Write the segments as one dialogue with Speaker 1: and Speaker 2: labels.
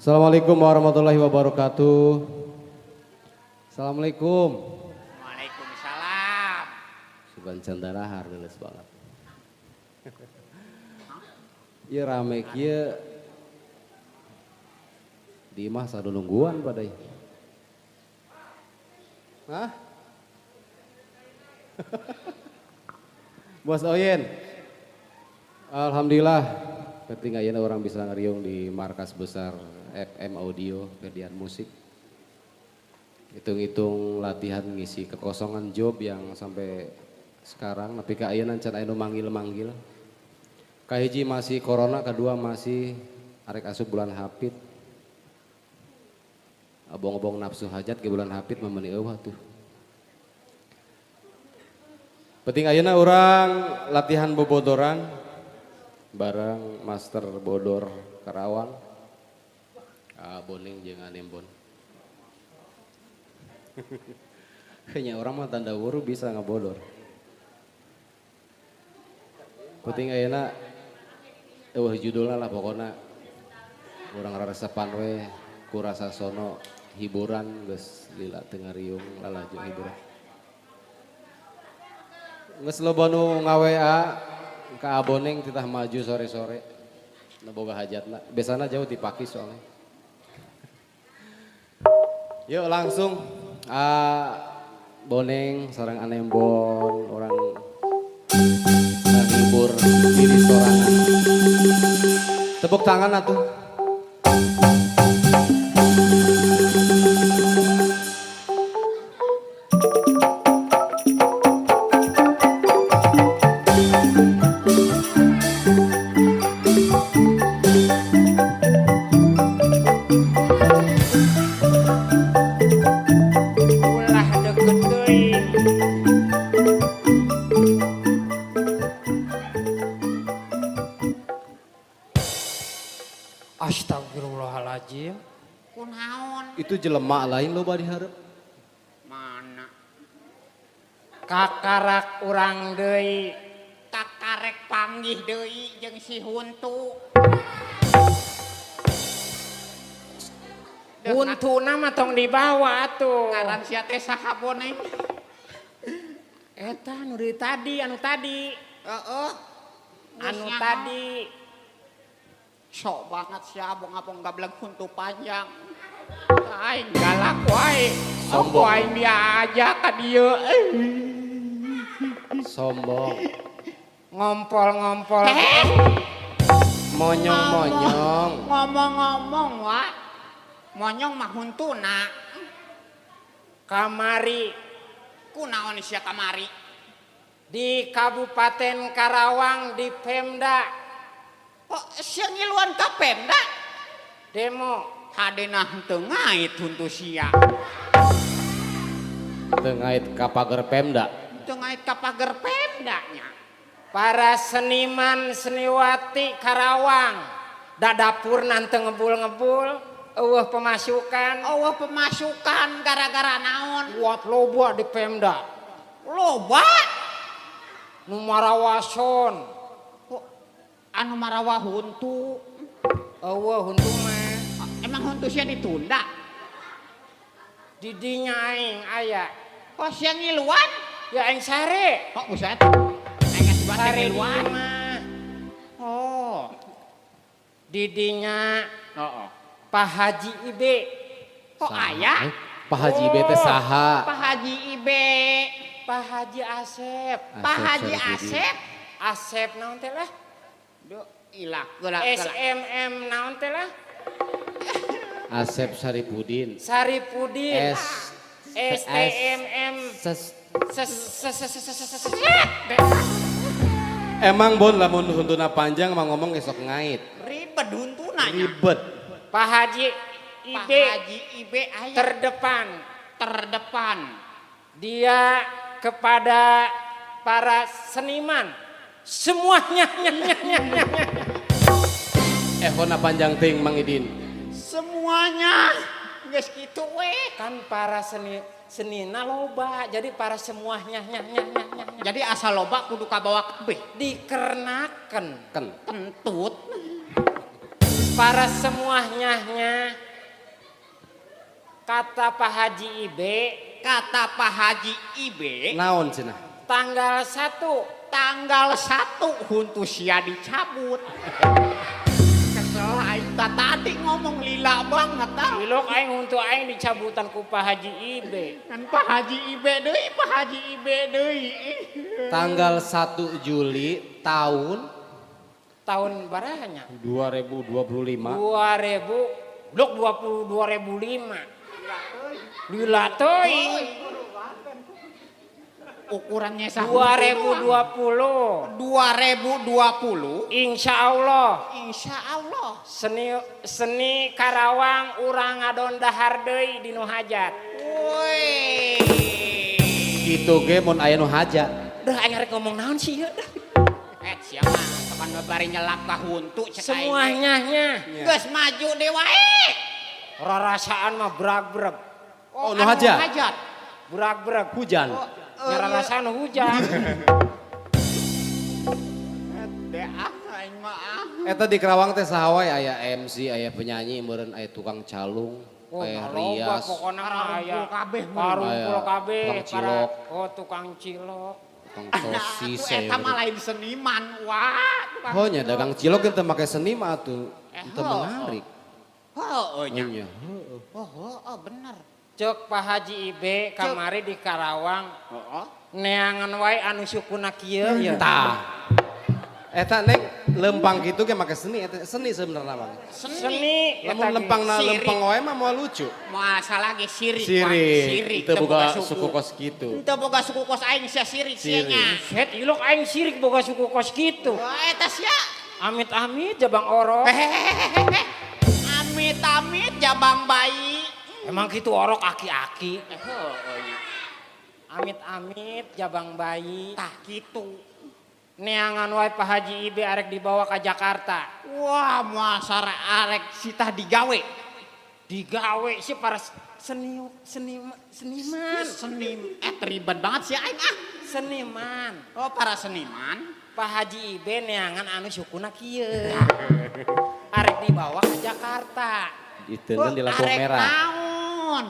Speaker 1: Assalamualaikum warahmatullahi wabarakatuh. Assalamualaikum.
Speaker 2: Waalaikumsalam.
Speaker 1: Sugan candalahar geus banget. Ieu rame kieu di imah sadulungguan pada ieu. Hah? Bos Oyen. Alhamdulillah ketika ayeuna orang bisa ngeriung di markas besar FM Audio Ferdian Musik. Hitung-hitung latihan ngisi kekosongan job yang sampai sekarang nepi ka ayeuna can aya nu manggil-manggil. Kahiji masih corona, kedua masih arek asup bulan hapit. Abong-abong nafsu hajat ke bulan hapit mah meuni eueuh tuh. Penting ayeuna urang latihan bobodoran bareng Master Bodor Karawang. Boning jeung Anembon. Kayaknya orang mah tanda wuru bisa ngabodor. Penting ayeuna eueuh judulna lah pokona. Urang raresepan we ku rasa sono hiburan geus lila teu ngariung lalajo hiburan. Geus loba nu nga-WA ka Aboneng titah maju sore-sore. Nu boga hajatna. Biasana jauh dipaki soalnya. Yuk langsung Boneng sareng Anembon orang ngahibur diri sorangan. Tepuk tangan atuh.
Speaker 2: Ulah deket teuing.
Speaker 3: Astagfirullahaladzim.
Speaker 2: Kunaon?
Speaker 1: Itu jelema lain loba dihareup.
Speaker 2: Mana?
Speaker 3: Kakarak urang deui.
Speaker 2: Kakarek panggih deui jeung si huntu.
Speaker 3: Huntuna mah tong dibawa atuh.
Speaker 2: Ngaran sia teh saha Boneng?
Speaker 3: Eta anu di tadi, anu tadi.
Speaker 2: Heeh.
Speaker 3: Anu tadi.
Speaker 2: Sok banget sia abong-abong gablek huntu panjang. Aing galak wae.
Speaker 1: Sombong.
Speaker 2: Aing diajak ka dieu.
Speaker 1: Sombong.
Speaker 3: Ngompol-ngompol.
Speaker 1: Monyong-monyong.
Speaker 2: Ngomong-ngomong wa. Monyong mah huntuna.
Speaker 3: Kamari
Speaker 2: Kunaon sia kamari?
Speaker 3: di Kabupaten Karawang di Pemda
Speaker 2: Kok sia ngiluan ka Pemda?
Speaker 3: demo.
Speaker 2: Hadena henteu ngait huntu sia.
Speaker 1: Teu ngait ka pager Pemda.
Speaker 2: Teu ngait ka pager Pemda nya.
Speaker 3: Para seniman seniwati Karawang da dapurna teu ngebul-ngebul, eueuh pemasukan.
Speaker 2: Eueuh pemasukan gara-gara naon?
Speaker 3: Buat loba di Pemda.
Speaker 2: Loba?
Speaker 3: Nu marawason.
Speaker 2: Kok anu marawa huntu?
Speaker 3: Eueuh huntu mah.
Speaker 2: Emang huntu sia ditunda?
Speaker 3: Didinya aing aya.
Speaker 2: Kok sia ngiluan?
Speaker 3: Ya aing sare.
Speaker 2: Kok buset? Aing geus bate
Speaker 3: Sare
Speaker 2: ngiluan.
Speaker 3: di mah.
Speaker 2: Oh.
Speaker 3: Didinya
Speaker 2: Heeh.
Speaker 3: Pak Haji Ibe.
Speaker 2: Kok aya?
Speaker 1: Pak Haji Ibe teh saha?
Speaker 2: Pak Haji Ibe.
Speaker 3: Pak Haji Asep.
Speaker 2: Pak Haji
Speaker 1: Saripudin.
Speaker 2: Asep.
Speaker 3: Asep naon teh lah?
Speaker 2: Duh, ilah geura geura.
Speaker 3: SMM naon teh lah?
Speaker 1: Asep Saripudin.
Speaker 3: Saripudin.
Speaker 1: S
Speaker 3: STMM.
Speaker 1: S
Speaker 3: S S S S S S S.
Speaker 1: Emang Bon lamun huntuna panjang mah ngomong esok ngait.
Speaker 2: Ribet huntuna nya.
Speaker 1: Ribet.
Speaker 3: Pak Haji
Speaker 2: Pak
Speaker 3: Ibe
Speaker 2: Haji Ibe aya
Speaker 3: terdepan.
Speaker 2: terdepan.
Speaker 3: Dia kepada para seniman semuanya nya, nya, nya, nya, nya.
Speaker 1: Ehona panjang ting Mang Idin.
Speaker 2: Semuanya geus kitu we.
Speaker 3: Kan para seni senina loba, jadi para semuanya nya, nya, nya, nya, nya.
Speaker 2: Jadi asal loba kudu kabawa kabeh.
Speaker 3: Dikernaken.
Speaker 1: Ken.
Speaker 2: Kentut.
Speaker 3: Para semuanya kata Pak Haji Ibe,
Speaker 2: Kata Pak Haji Ibe,
Speaker 1: Naon cenah?
Speaker 3: Tanggal 1
Speaker 2: tanggal 1 huntu sia dicabut. Kesel aing tadi ngomong lila banget ah.
Speaker 3: Ilok aing huntu aing dicabutan ku Pak Haji Ibe.
Speaker 2: Kan Pak Haji Ibe deui, Pak Haji Ibe deui.
Speaker 1: Tanggal 1 Juli tahun
Speaker 3: tahun barahnya
Speaker 1: 2025.
Speaker 3: 2000 blok 20 2005. Lila teuing.
Speaker 2: Ukurannya sah
Speaker 3: 2020.
Speaker 2: 2020.
Speaker 3: Insya Allah.
Speaker 2: Insya Allah.
Speaker 3: Seni seni Karawang urang ngadon dahar deui di nu hajat.
Speaker 2: Woi.
Speaker 1: Kitu ge mun aya nu hajat.
Speaker 3: Duh aing rek ngomong naon sih ieu dah.
Speaker 2: Eh sia mah kapan bari nyelap ka huntu cek aing.
Speaker 3: Semuanya nya.
Speaker 2: Geus maju deui wae.
Speaker 3: Rarasaan mah brag-brag.
Speaker 1: Oh, nu hajat.
Speaker 3: Brag-brag
Speaker 1: hujan.
Speaker 2: Oh.
Speaker 3: Ngerasaan hujan.
Speaker 1: Eta di Karawang teh saha wae aya MC, aya penyanyi, meureun aya tukang calung,
Speaker 3: oh,
Speaker 1: aya rias.
Speaker 3: Pokona mah aya
Speaker 2: kabeh,
Speaker 3: karumpul kabeh,
Speaker 1: tukang cilok.
Speaker 3: Oh, tukang cilok.
Speaker 1: Tukang sosis.
Speaker 2: Eta mah lain seniman, wah.
Speaker 1: Oh nya dagang cilok teh make seni mah atuh. Teu menarik.
Speaker 2: Heuh nya.
Speaker 1: Heeh.
Speaker 2: Oh, heeh bener.
Speaker 3: Cek Pak Haji Ibe kamari di Karawang.
Speaker 2: Heeh.
Speaker 3: Neangan wae anu sukuna kieu ya.
Speaker 1: Tah. Eta neng lempang kitu ge make seni, eta seni sebenarnya mah.
Speaker 3: Seni.
Speaker 1: Lamun lempangna lempang wae mah moal lucu.
Speaker 2: Moal salah ge sirik.
Speaker 1: Sirik. Teu boga suku kos kitu.
Speaker 2: Teu boga suku kos aing sia sirik sia nya.
Speaker 3: Set ilok aing sirik boga suku kos kitu.
Speaker 2: Wah eta sia.
Speaker 3: Amit-amit jabang orok.
Speaker 2: Amit-amit jabang bayi.
Speaker 3: Emang gitu orok aki-aki. Amit-amit jabang bayi.
Speaker 2: Tah gitu.
Speaker 3: Neangan wae Pak Haji Ibe arek dibawa ke Jakarta.
Speaker 2: Wah, muasara arek sitah digawe.
Speaker 3: Digawe sih para seniman.
Speaker 2: Seni ribet banget sih aing ah.
Speaker 3: Seniman.
Speaker 2: Oh, para seniman.
Speaker 3: Pak Haji Ibe neangan anu sukuna kieu. Arek dibawa ke Jakarta.
Speaker 1: Diteundeun di lampu merah.
Speaker 2: Naon?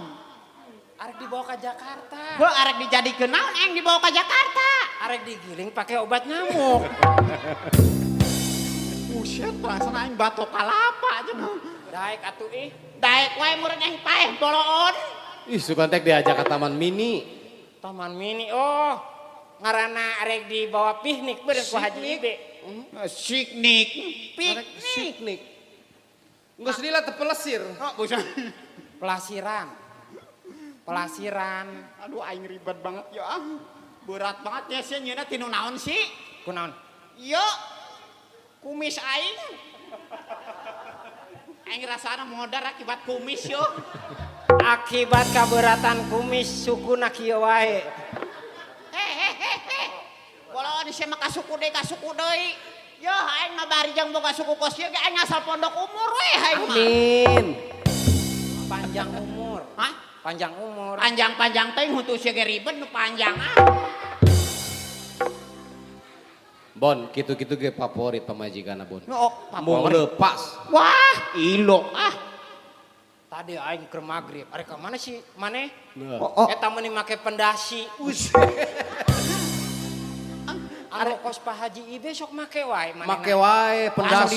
Speaker 3: Arek dibawa ke Jakarta.
Speaker 2: Heuh, arek dijadikeun naon aing dibawa ke Jakarta?
Speaker 3: Arek digiling pakai obat nyamuk.
Speaker 2: Buset, perasaan aing batok kalapa cenah.
Speaker 3: Daek atuh ih.
Speaker 2: Daek wae meureun aing paeh boloon.
Speaker 1: Ih, sugan teh diajak ke Taman Mini.
Speaker 3: Taman Mini, oh. Ngaranna arek dibawa piknik beureun ku Haji Ibe.
Speaker 2: Piknik.
Speaker 1: Piknik. Geus lila teu pelesir.
Speaker 2: Oh, buset.
Speaker 3: Pelasiran. Pelasiran.
Speaker 2: Aduh aing ribet banget ya ah. Berat banget ya sih nyeuna tinu naon sih?
Speaker 3: Kunaon?
Speaker 2: Ieu kumis aing. Aing rasana modar akibat kumis yo.
Speaker 3: Akibat kaberatan kumis sukuna kieu wae.
Speaker 2: Hehehe. Walaupun sia mah kasuku deui, Yo aing mah bari jeung boga suku kos ieu ge aing asal pondok umur we aing mah.
Speaker 1: Amin.
Speaker 3: Panjang umur.
Speaker 2: Hah?
Speaker 3: Panjang umur.
Speaker 2: Panjang-panjang teh huntu sia ge ribet nu panjang ah.
Speaker 1: Bon, kitu-kitu ge favorit pamajikanna Bon.
Speaker 2: Oh,
Speaker 1: Mung lepas.
Speaker 2: Wah, ilok ah.
Speaker 3: Tadi aing keur magrib. Arek ka mana sih maneh?
Speaker 1: Oh, oh.
Speaker 3: Eta meuni make pendasi. Anu kos Pak Haji Ibe sok make wae manehna.
Speaker 1: Make wae pendasi.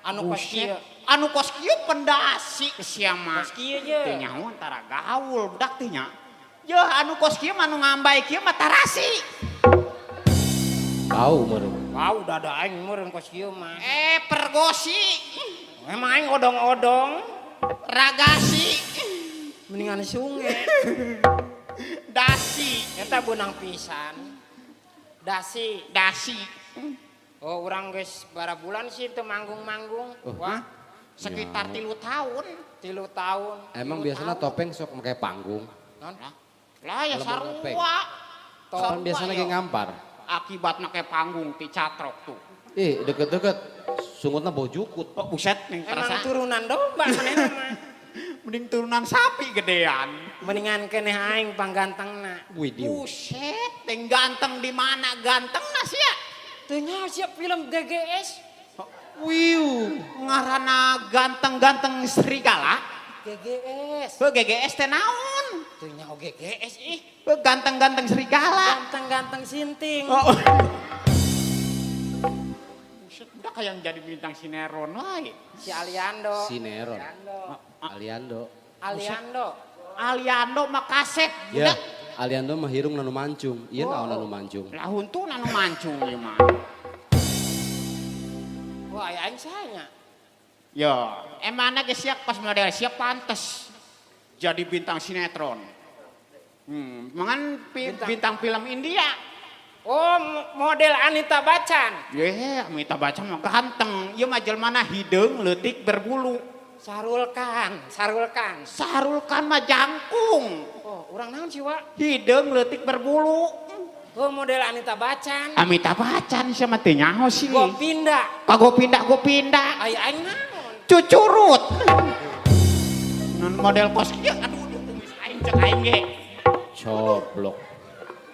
Speaker 3: Anu kos kieu.
Speaker 2: Anu kos kieu pendasi sia mah.
Speaker 3: Kos kieu ye.
Speaker 2: Teu nyaho antara gaul budak teh nya. Yeuh anu kos kieu mah anu ngambay kieu mah tarasi.
Speaker 1: Bau meureun.
Speaker 3: Bau dada aing meureun kos kieu mah.
Speaker 2: Eh pergosi.
Speaker 3: Emang aing odong-odong.
Speaker 2: Ragasi.
Speaker 3: Mendingan sunge.
Speaker 2: Dasi.
Speaker 3: Eta beunang pisan. Dasi.
Speaker 2: Dasi.
Speaker 3: Oh, urang geus bara bulan sih teu manggung-manggung.
Speaker 1: Oh.
Speaker 3: Wah,
Speaker 2: sekitar 3 tahun.
Speaker 3: 3 tahun.
Speaker 1: Emang biasanya topeng sok make panggung.
Speaker 3: Non?
Speaker 2: Lah ya sarua.
Speaker 1: Kan biasanya lagi ngampar.
Speaker 2: Akibat make panggung ti catrok tuh.
Speaker 1: Ih, deket-deket sungutna bau jukut.
Speaker 2: Oh, buset nih.
Speaker 3: Emang turunan domba manehna mah.
Speaker 2: Mending turunan sapi gedean.
Speaker 3: Mendingan keneh aing panggantengna.
Speaker 1: Widih.
Speaker 2: Buset, ting ganteng di mana gantengna sia?
Speaker 3: Teu nya siap film GGS.
Speaker 1: Wiu.
Speaker 2: ngaranna ganteng-ganteng serigala.
Speaker 3: GGS.
Speaker 2: Heuh, GGS teh naon?
Speaker 3: Teu nyaho GGS ih.
Speaker 2: Heuh, ganteng-ganteng serigala.
Speaker 3: Ganteng-ganteng sinting.
Speaker 2: Oh. Buset, udah kayak yang jadi bintang sinetron wae.
Speaker 3: Si Aliando.
Speaker 1: Sineron.
Speaker 3: Aliando.
Speaker 1: Aliando.
Speaker 3: Aliando.
Speaker 2: Aliando mah kasep
Speaker 1: Ya,
Speaker 2: budak.
Speaker 1: Aliando mah hirung nu mancung. Ieu naon anu mancung?
Speaker 2: Lah huntuna nu mancung ieu mah.
Speaker 3: Wah, aya aing sanya.
Speaker 2: Yo, emangna ge sia pas model sia pantes jadi bintang sinetron. Mangan bintang film India.
Speaker 3: Oh, model Anita Bachchan.
Speaker 2: Ye, Amitabh Bachchan mah ganteng. Ieu mah jelmana hideung leutik berbulu.
Speaker 3: Sahrul Khan, Sahrul Khan.
Speaker 2: Sahrul Khan mah jangkung.
Speaker 3: Oh, urang naon sih, Wak?
Speaker 2: Hideung leutik berbulu.
Speaker 3: Oh, model Anita Bachchan.
Speaker 2: Amitabh Bachchan sia mah teu nyaho sih.
Speaker 3: Gopinda.
Speaker 2: Ka Gopinda Gopinda.
Speaker 3: Aya aing naon?
Speaker 2: Cucurut. Nun model kos kieu aduh aduh kumis aing cek aing ge.
Speaker 1: Coblok.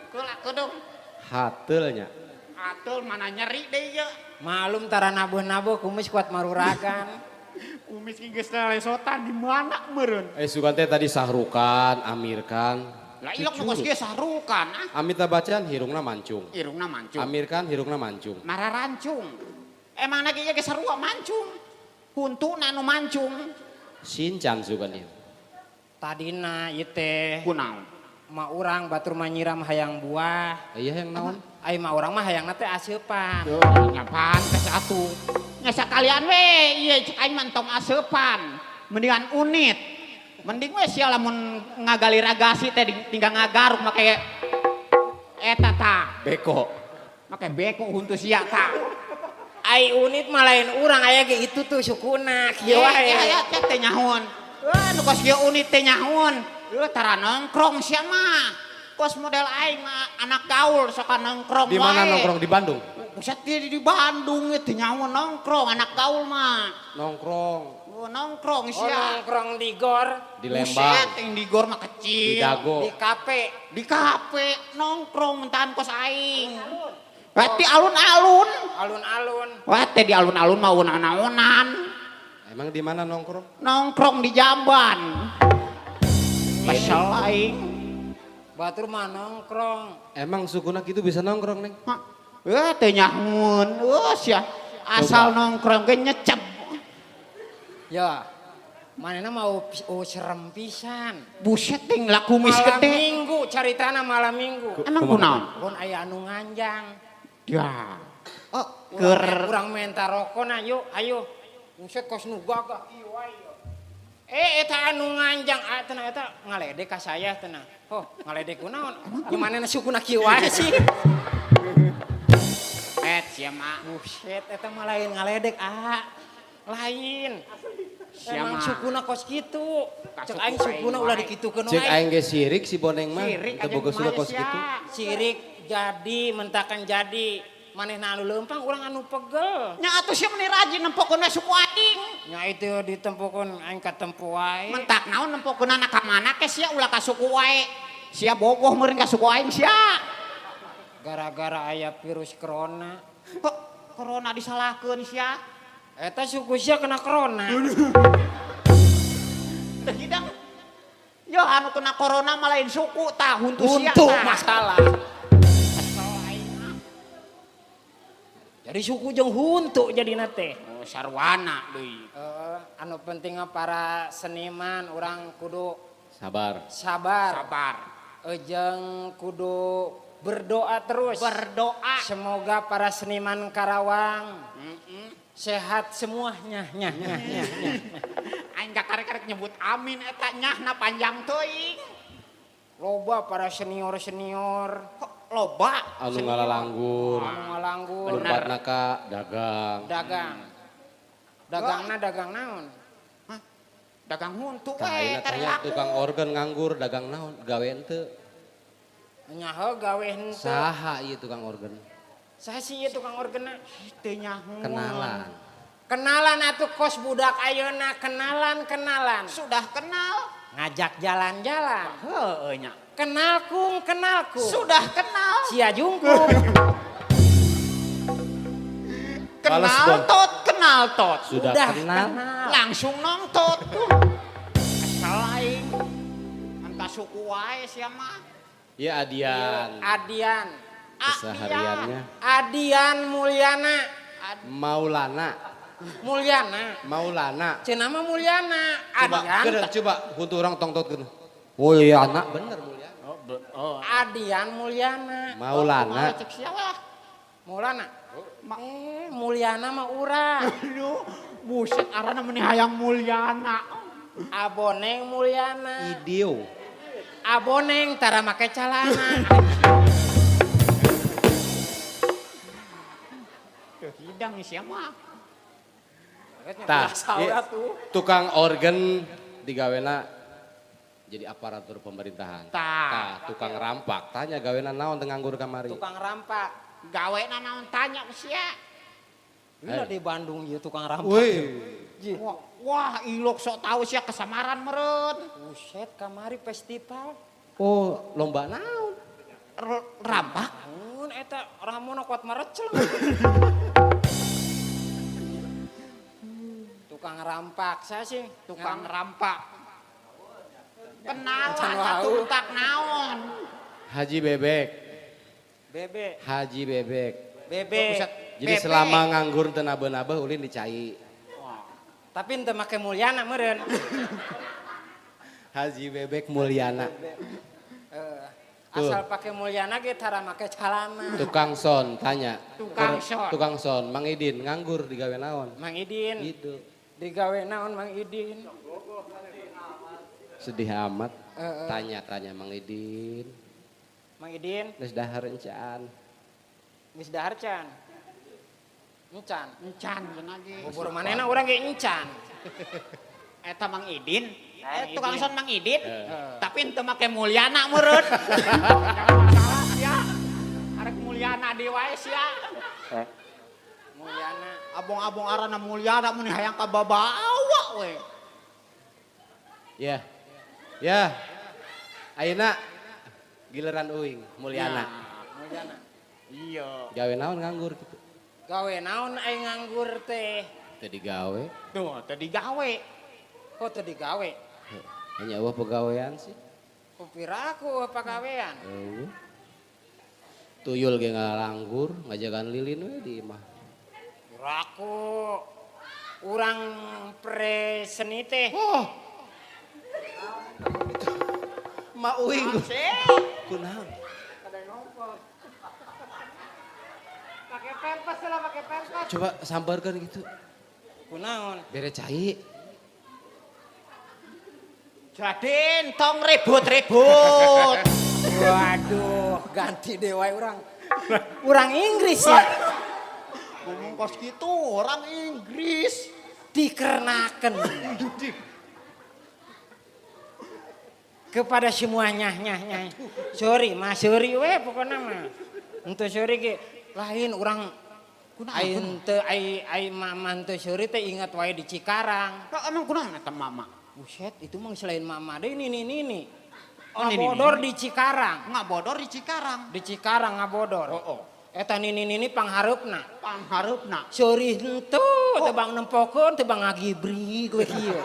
Speaker 2: Keula keudung.
Speaker 1: Hatelnya.
Speaker 2: Atul mana nyeri deui ieu.
Speaker 3: Malum tara nabuh-nabuh kumis kuat maruragan.
Speaker 2: Kumis geus lesotan di mana meureun?
Speaker 1: Sugan teh tadi Sahrukan, Amir Khan.
Speaker 2: Lah ilok nu kos kieu Sahrukan ah.
Speaker 1: Amitabh Bachchan hirungna mancung.
Speaker 2: Irungna mancung.
Speaker 1: Amir Khan hirungna mancung.
Speaker 2: Mararancung. Emangna ge ieu ge sarua mancung. Huntuna nu mancung.
Speaker 1: Sinchan sugan ieu.
Speaker 3: Tadina ieu teh
Speaker 2: Kunaon?
Speaker 3: ma urang batur mah nyiram hayang buah.
Speaker 1: Iya yang naon?
Speaker 3: Ai ma urang mah hayangna teh aseupan.
Speaker 2: Nya pantes atuh. Nya sakalian we ieu cek aing mah entong aseupan. Mendingan unit. Mending we sia lamun ngagali ragasi teh tinggal ngagaruk make eta ta.
Speaker 1: Beko.
Speaker 2: Make beko huntu sia ta.
Speaker 3: Ai unit mah lain urang aya ge itu tuh sukuna kieu wae.
Speaker 2: Ya ya teh teh nyahoan. Wah nu kos kieu unit teh nyahoan. Eueuh tara nongkrong sia mah. Kos model aing mah anak gaul sok nongkrong
Speaker 1: Di mana
Speaker 2: wae.
Speaker 1: nongkrong di Bandung?
Speaker 2: Buset di Bandung teh nyaho nongkrong anak gaul mah.
Speaker 1: Nongkrong
Speaker 2: Oh, nongkrong
Speaker 3: Oh,
Speaker 2: sia.
Speaker 3: nongkrong di gor,
Speaker 1: di Lembang,
Speaker 2: Buset, yang di gor mah kecil.
Speaker 1: di Dago.
Speaker 3: di kafe.
Speaker 2: Di kafe nongkrong mentahan kos aing. Wah, di alun-alun.
Speaker 3: Alun-alun.
Speaker 2: Wah, teh di alun-alun mah naonan.
Speaker 1: Emang di mana nongkrong?
Speaker 2: Nongkrong di jamban. Kesel aing.
Speaker 3: Batur mah nongkrong.
Speaker 1: Emang sukuna gitu bisa nongkrong, Neng?
Speaker 2: Hah? Teh nyahoan. Sia. Asal nongkrong ge nyecep.
Speaker 3: Ya. Manehna mau oh, serem pisan.
Speaker 2: Buset ting lah kumis
Speaker 3: Malam
Speaker 2: gede.
Speaker 3: minggu caritana malam minggu.
Speaker 2: Emang kunaon?
Speaker 3: Kon aya anu nganjang.
Speaker 2: Ya. Oh,
Speaker 3: Keur
Speaker 2: keur
Speaker 3: urang menta rokona yuk, ayo. Buset kos nu gagah kieu wae. Eta anu nganjang ah tenah eta ngaledek ka saya tenah. Oh, ngaledek kunaon? Nya manehna sukuna kieu wae sih.
Speaker 2: Sia mah.
Speaker 3: Buset eta mah lain ngaledek ah. Lain.
Speaker 2: Sia
Speaker 3: Emang
Speaker 2: mah.
Speaker 3: sukuna kos kitu. Cek aing
Speaker 2: Kasuku aing
Speaker 3: sukuna ulah
Speaker 2: wae.
Speaker 3: dikitukeun
Speaker 1: Cek
Speaker 3: wae.
Speaker 1: aing ge sirik si Boneng mah.
Speaker 2: Sirik
Speaker 1: Teu
Speaker 2: aja
Speaker 1: boga suka
Speaker 2: kumaha
Speaker 1: kos
Speaker 2: sia.
Speaker 1: kitu.
Speaker 3: Sirik jadi mentakan jadi. Manehna anu leumpang urang anu pegel.
Speaker 2: Nya atuh sia meni rajin nempokeun we suku aing.
Speaker 3: Nya itu ditempokeun aing katempo wae.
Speaker 2: Mentak naon nempokeun anak ka mana ke sia ulah ka suku wae. Sia bogoh meureun ka suku aing sia.
Speaker 3: Gara-gara aya virus corona.
Speaker 2: Kok corona disalahkeun sia?
Speaker 3: Eta suku sia kena corona.
Speaker 2: Teu hidang. Yo anu kena corona mah lain suku tah huntu sia.
Speaker 3: Huntu
Speaker 2: tah.
Speaker 3: masalah.
Speaker 2: Kesel aing mah.
Speaker 3: Jadi suku jeung huntu jadina teh.
Speaker 2: Oh, sarwana deui.
Speaker 3: Anu penting mah para seniman urang kudu
Speaker 1: Sabar.
Speaker 3: sabar.
Speaker 2: Sabar.
Speaker 3: Jeung kudu berdoa terus.
Speaker 2: Berdoa.
Speaker 3: Semoga para seniman Karawang sehat semuanya. Nyah, nyah, nyah, nyah.
Speaker 2: Aing karek-karek nyebut amin eta nyahna panjang teuing.
Speaker 3: Loba para senior-senior
Speaker 2: Kok loba
Speaker 1: Anu ngalalanggur.
Speaker 3: anu ngalanggur
Speaker 1: Lompatna ka dagang.
Speaker 3: dagang. Dagangna dagang naon?
Speaker 2: Hah? Dagang huntu
Speaker 1: Tah
Speaker 2: we
Speaker 1: ayeuna
Speaker 2: tare
Speaker 1: tanya
Speaker 2: laku.
Speaker 1: tukang organ nganggur dagang naon gawe henteu.
Speaker 3: Nyaho gawe henteu.
Speaker 1: Saha ieu tukang organ?
Speaker 3: Saha sih ieu tukang orgena?
Speaker 2: Teu nyaho.
Speaker 1: Kenalan.
Speaker 3: Kenalan atuh kos budak ayeuna, kenalan-kenalan.
Speaker 2: Sudah kenal.
Speaker 3: Ngajak jalan-jalan.
Speaker 2: Heueuh nya.
Speaker 3: Kenal kung, kenal kung.
Speaker 2: Sudah kenal.
Speaker 3: Sia jungkung.
Speaker 1: Males,
Speaker 2: Kenal
Speaker 1: Bon.
Speaker 2: tot kenal. kenal tot.
Speaker 1: Sudah
Speaker 3: Udah
Speaker 1: kenal.
Speaker 2: Langsung nongtot tuh. Kesel aing. Entah suku wae sia mah.
Speaker 1: Ya Adian.
Speaker 3: Adian.
Speaker 1: Kesehariannya
Speaker 3: Adian Mulyana.
Speaker 1: Maulana.
Speaker 3: Mulyana.
Speaker 1: Maulana.
Speaker 3: Cenah mah Mulyana.
Speaker 1: Coba,
Speaker 3: Adian.
Speaker 1: keun, coba untuk orang tongtotkeun. Mulyana bener Mulyana.
Speaker 2: Oh.
Speaker 3: Adian Mulyana.
Speaker 1: Maulana.
Speaker 2: Cek sia lah.
Speaker 3: Maulana. Eh, Mulyana mah urang.
Speaker 2: Aduh, buset arana meni hayang Mulyana.
Speaker 3: Aboneng Mulyana.
Speaker 1: Idio.
Speaker 3: Aboneng tara make calana.
Speaker 2: Tuh hidang sia mah.
Speaker 1: Tah,
Speaker 3: Saura tuh.
Speaker 1: tukang organ digawena jadi aparatur pemerintahan.
Speaker 2: Tah.
Speaker 1: Tah, tukang rampak. Tanya gawena naon teu nganggur kamari.
Speaker 3: Tukang rampak.
Speaker 2: Gawena naon tanya ke sia.
Speaker 3: Gila di Bandung ieu tukang rampak.
Speaker 1: Wih.
Speaker 2: Wah, wah ilok sok tahu sia kesamaran meureun.
Speaker 3: Buset kamari festival.
Speaker 1: Oh, lomba naon?
Speaker 2: Rampak.
Speaker 3: Mun eta ramona kuat marecel. Tukang rampak saya sih,
Speaker 2: Tukang rampak. Kenalan
Speaker 3: Can
Speaker 2: atuh
Speaker 3: wau.
Speaker 2: tak naon.
Speaker 1: Haji Bebek,
Speaker 3: Bebe,
Speaker 1: Haji Bebek.
Speaker 3: bebe.
Speaker 2: Buset.
Speaker 1: Jadi
Speaker 2: Bebek.
Speaker 1: selama nganggur teu nabeuh-nabeuh ulin dicai.
Speaker 3: Tapi ente make Mulyana meureun.
Speaker 1: Haji Bebek Mulyana.
Speaker 3: Eh, asal pakai Mulyana ge tara make calana.
Speaker 1: Tukang son tanya.
Speaker 2: Tukang son.
Speaker 1: Tukang son, Mang Idin nganggur digawe naon?
Speaker 3: Mang Idin,
Speaker 1: Gitu.
Speaker 3: digawe naon Mang Idin?
Speaker 1: Sedih amat. Tanya-tanya Mang Idin.
Speaker 3: Mang Idin,
Speaker 1: Geus dahar encan.
Speaker 3: geus dahar can. Encan.
Speaker 2: Encan cenah ge.
Speaker 3: Bubur manehna urang ge encan.
Speaker 2: Eta Mang Idin.
Speaker 3: Mang
Speaker 2: Tukang
Speaker 3: Idin.
Speaker 2: son Mang Idin.
Speaker 3: Eh.
Speaker 2: Tapi ente make Mulyana meureun. Jangan masalah sia. Arek Mulyana deui wae sia.
Speaker 3: Mulyana.
Speaker 2: Abong-abong arana Mulyana mun hayang ka babawa we.
Speaker 1: Ya. Ya. Ayeuna giliran uing Mulyana.
Speaker 3: Mulyana.
Speaker 2: Iya.
Speaker 1: Gawe naon nganggur gitu.
Speaker 3: Gawe naon aing nganggur teh?
Speaker 1: Teu digawe.
Speaker 2: Tuh, teu digawe.
Speaker 3: Kok teu digawe?
Speaker 1: Hanya eueuh pegawean sih.
Speaker 3: Kupiraku pagawean.
Speaker 1: Eueuh. Tuyul ge ngalanggur, ngajagan lilin we di imah.
Speaker 3: Piraku urang pre seni teh.
Speaker 1: Oh. Ma uing. Kunaon?
Speaker 3: Pakai pempes lah, pakai pempes.
Speaker 1: Coba sambarkeun gitu.
Speaker 3: Kunaon?
Speaker 1: Bere cai.
Speaker 2: Jadi tong ribut-ribut.
Speaker 3: Waduh, ganti dewa urang. Urang Inggris ya.
Speaker 2: Ngomong kos gitu orang Inggris.
Speaker 3: Dikernaken. Kepada semuanya nyah nyah. Sorry, mas sorry we pokoknya mah. Untuk sorry ge lain urang aing teu ai ai mama teu sorry teh ingat wae di Cikarang.
Speaker 2: Lah emang kunaon eta mama?
Speaker 3: Buset, itu mah selain mama deh ini ini ini.
Speaker 2: Oh, nini,
Speaker 3: Ngabodor di Cikarang.
Speaker 2: Ngabodor di Cikarang.
Speaker 3: Di Cikarang ngabodor.
Speaker 2: Oh, oh.
Speaker 3: Eta nini nini panghareupna.
Speaker 2: Panghareupna.
Speaker 3: Seuri henteu, teu bang nempokeun, teu bang ngagibri gue kieu.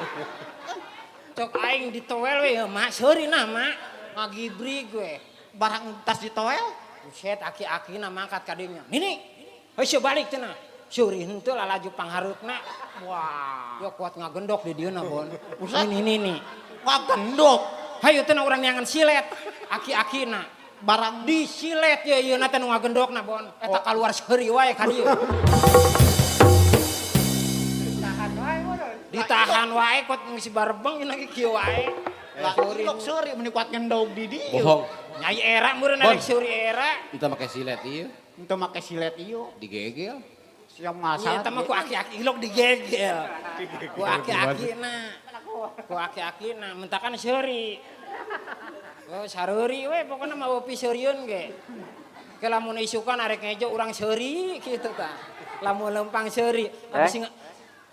Speaker 3: Cok aing ditoel we mak, seuri nah mak, ngagibri gue.
Speaker 2: Barang tas ditoel.
Speaker 3: Buset, aki-akina mangkat ka dinya. Nini, heuh balik cenah. Seuri henteu lalaju panghareupna.
Speaker 2: Wah.
Speaker 3: Yo kuat ngagendok di dieu na Bon.
Speaker 2: Buset.
Speaker 3: Nini nini.
Speaker 2: Ngagendok.
Speaker 3: Hayu teh urang neangan silet, aki-akina.
Speaker 2: Barang
Speaker 3: Di silet ye ieu na teh nu ngagendokna Bon. Eta kaluar seuri wae ka dieu. Ditahan wae kot ngisi barebeng ieu lagi kieu wae.
Speaker 2: Lah ilok seuri meni kuat ngendog di dieu.
Speaker 1: Bohong.
Speaker 3: Nyai era meureun
Speaker 1: Bon.
Speaker 3: arek seuri era.
Speaker 1: Entah make silet ieu,
Speaker 2: Henteu make silet ieu.
Speaker 1: digegel.
Speaker 2: Siap
Speaker 3: Nya
Speaker 2: masalah.
Speaker 3: eta mah ku aki-aki ilok digegel. Ku aki-akina. Ku aki-akina mentakan seuri. Oh, sareuri we pokona mah opi seurieun ge. Ke lamun isukan arek ngejo urang seuri kitu tah. Lamun lempang seuri, abis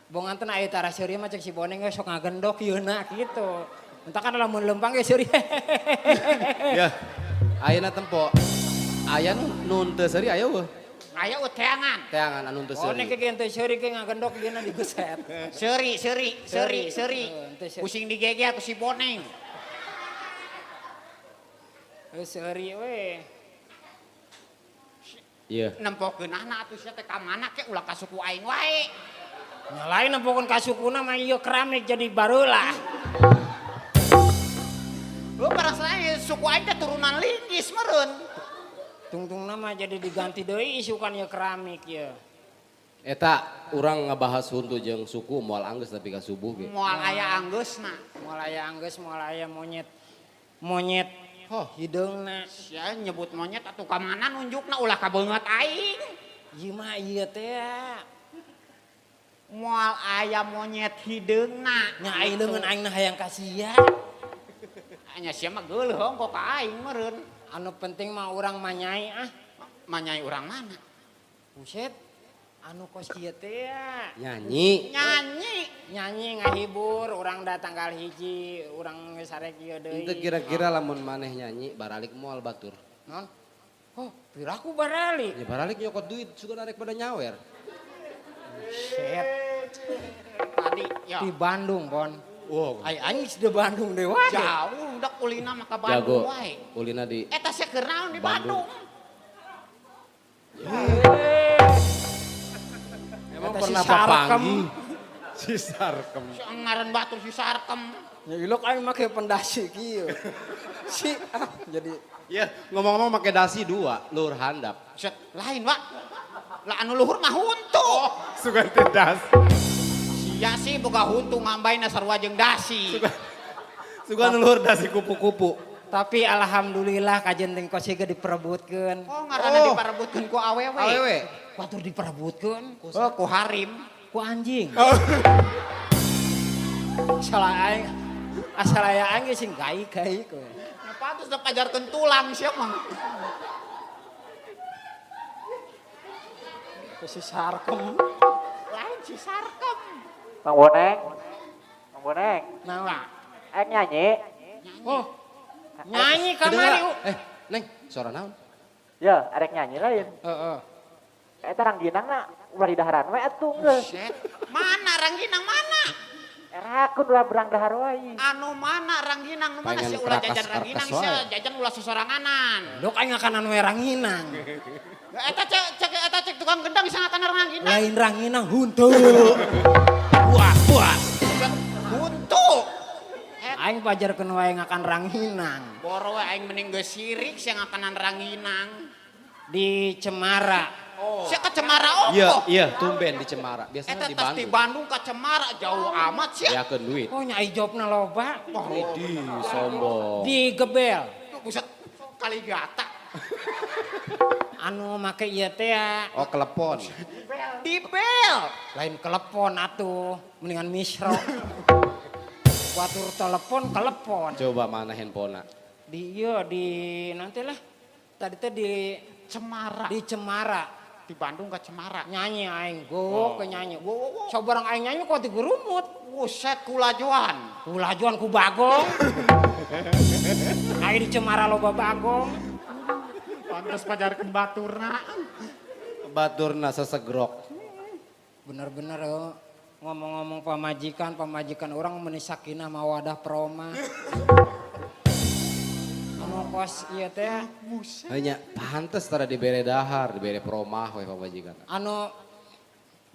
Speaker 3: bongan teh aya tara seuri mah cek si Boneng ge sok ngagendok yeuna kitu. Mentakan lamun lempang ge seuri.
Speaker 1: Ya. Ayeuna tempo. Aya nu teu seuri aya eueuh.
Speaker 2: Aya teangan.
Speaker 1: Teangan anu teu
Speaker 3: Oh
Speaker 1: seuri.
Speaker 3: nek ge teu seuri ge ngagendok ieu na dibeset.
Speaker 2: Seuri, seuri, seuri, seuri.
Speaker 3: Henteu seuri.
Speaker 2: Pusing digegel ku si Boneng.
Speaker 3: Seuri we.
Speaker 1: Iya.
Speaker 2: Nempokeunana atuh sia teh ka mana ke ulah ka suku aing wae.
Speaker 3: Nya lain nempokeun ka sukuna mah ieu keramik jadi bareula.
Speaker 2: Lu perasaan suku aing teh turunan linggis meureun.
Speaker 3: Tungtungna mah jadi diganti deui isukan ieu keramik ieu.
Speaker 1: Eta urang ngabahas huntu jeung suku moal anggeus tapi ka subuh ge.
Speaker 2: Moal aya anggeusna.
Speaker 3: Moal aya anggeus, moal aya monyet. Monyet.
Speaker 1: Oh,
Speaker 3: hideungna.
Speaker 2: Sia nyebut monyet atuh ka mana nunjukna ulah ka beungeut aing.
Speaker 3: Ieu mah ieu teh.
Speaker 2: Moal aya monyet hideungna.
Speaker 3: Nya ai leungeun aing na hayang ka sia.
Speaker 2: Nya sia mah geuleuh ongko ka aing meureun.
Speaker 3: Anu penting mah urang manyai ah.
Speaker 2: Manyai urang mana?
Speaker 3: Buset. Anu kos kieu teh.
Speaker 1: Nyanyi.
Speaker 2: Nyanyi.
Speaker 3: Nyanyi ngahibur urang da tanggal 1 urang geus arek ieu deui.
Speaker 1: Henteu kira-kira lamun maneh nyanyi baralik moal batur.
Speaker 3: Naon? Oh, piraku baralik.
Speaker 1: Ya baralik nyokot duit sugan arek pada nyawer.
Speaker 3: Buset.
Speaker 2: Tadi ya.
Speaker 3: Di Bandung, Bon.
Speaker 1: Wow.
Speaker 3: Ai aing geus di Bandung deui wae.
Speaker 2: Jauh udah ulina mah ka Bandung
Speaker 1: Jago.
Speaker 2: wae.
Speaker 1: Ulina di
Speaker 2: eta sia keur naon di Bandung?
Speaker 1: Emang
Speaker 3: Eta si
Speaker 1: pernah
Speaker 3: Sarkem.
Speaker 1: papanggih? Si Sarkem.
Speaker 2: Si ngaran batur si Sarkem.
Speaker 3: Ya ilok aing make pendasi kieu. Si ah jadi
Speaker 1: ya ngomong-ngomong make dasi 2, luhur handap.
Speaker 2: Set, lain, Wak. Lah anu luhur mah huntu.
Speaker 1: Oh, sugan teh dasi.
Speaker 2: Sia sih boga huntu ngambaina sarua jeung dasi.
Speaker 1: Sugan luhur dasi kupu-kupu.
Speaker 3: Tapi alhamdulillah kajen teh kos ge diperebutkeun.
Speaker 2: Oh, ngaranna
Speaker 1: Oh.
Speaker 2: diperebutkeun ku awewe.
Speaker 1: Awewe.
Speaker 3: Batur diperebutkeun.
Speaker 2: Oh, ku harim.
Speaker 3: Ku anjing.
Speaker 1: Oh.
Speaker 3: Salah aing. Asal aya aing ge sing gai-gai ku.
Speaker 2: Ya pantes da pajarkeun tulang sia mah.
Speaker 3: Si Sarkem.
Speaker 2: Lain si Sarkem.
Speaker 4: Mang Boneng. Mang Boneng.
Speaker 3: Naon?
Speaker 4: Aing nyanyi.
Speaker 3: Oh. Nyanyi kamari.
Speaker 1: Neng, suara naon?
Speaker 4: Ya, arek nyanyi lain.
Speaker 3: Heeh.
Speaker 4: Eta rangginangna ulah di daharan we atuh geus.
Speaker 2: Mana rangginang mana?
Speaker 4: Era aku ulah berang dahar wae.
Speaker 2: Anu mana rangginang nu mana
Speaker 1: Pengen
Speaker 2: sih ulah jajan rangginang
Speaker 1: kerkas
Speaker 2: sih
Speaker 1: wae.
Speaker 2: jajan ulah sosoranganan.
Speaker 3: Dok aing ngakanan we ranginang.
Speaker 2: Eta cek eta cek tukang gendang sangatan rangginang.
Speaker 3: Lain ranginang huntu. Buas buas.
Speaker 2: Huntu.
Speaker 3: Aing pajarkeun wae ngakan ranginang.
Speaker 2: Boro we aing mending geus sirik sia ngakanan ranginang.
Speaker 3: Di Cemara.
Speaker 2: Oh. Sia ka Cemara
Speaker 1: Iya,
Speaker 2: ongkoh.
Speaker 1: iya, tumben di Cemara. Biasanya
Speaker 2: Eta
Speaker 1: di
Speaker 2: tas di
Speaker 1: Bandung.
Speaker 2: Bandung ka Cemara jauh amat sia.
Speaker 1: Yakeun duit.
Speaker 3: Oh nya ijobna loba.
Speaker 1: Di sombong.
Speaker 3: Di Gebel.
Speaker 2: Buset Kaligata.
Speaker 3: Anu make ieu teh ya.
Speaker 1: Oh, kelepon.
Speaker 2: Di Bel.
Speaker 3: Lain kelepon atuh, mendingan misro. Watur telepon kelepon.
Speaker 1: Coba mana handphone-na?
Speaker 3: Di ieu di nanti lah. Tadi teh di
Speaker 2: Cemara.
Speaker 3: Di Cemara.
Speaker 2: Di Bandung ke Cemara.
Speaker 3: Nyanyi aing go ke nyanyi. Sabarang aing nyanyi kok digurumut.
Speaker 2: Buset kulajuan.
Speaker 3: Kulajuan ku bagong. Aing di Cemara loba bagong.
Speaker 2: Pantes pajarkeun baturna.
Speaker 1: Baturna sesegrok.
Speaker 3: Bener-bener oh. Ngomong-ngomong pamajikan orang meni sakinah mawadah proma. Anu kos ieu teh.
Speaker 1: Hanya pantes tara dibere dahar, dibere promah we pamajikan.
Speaker 3: Anu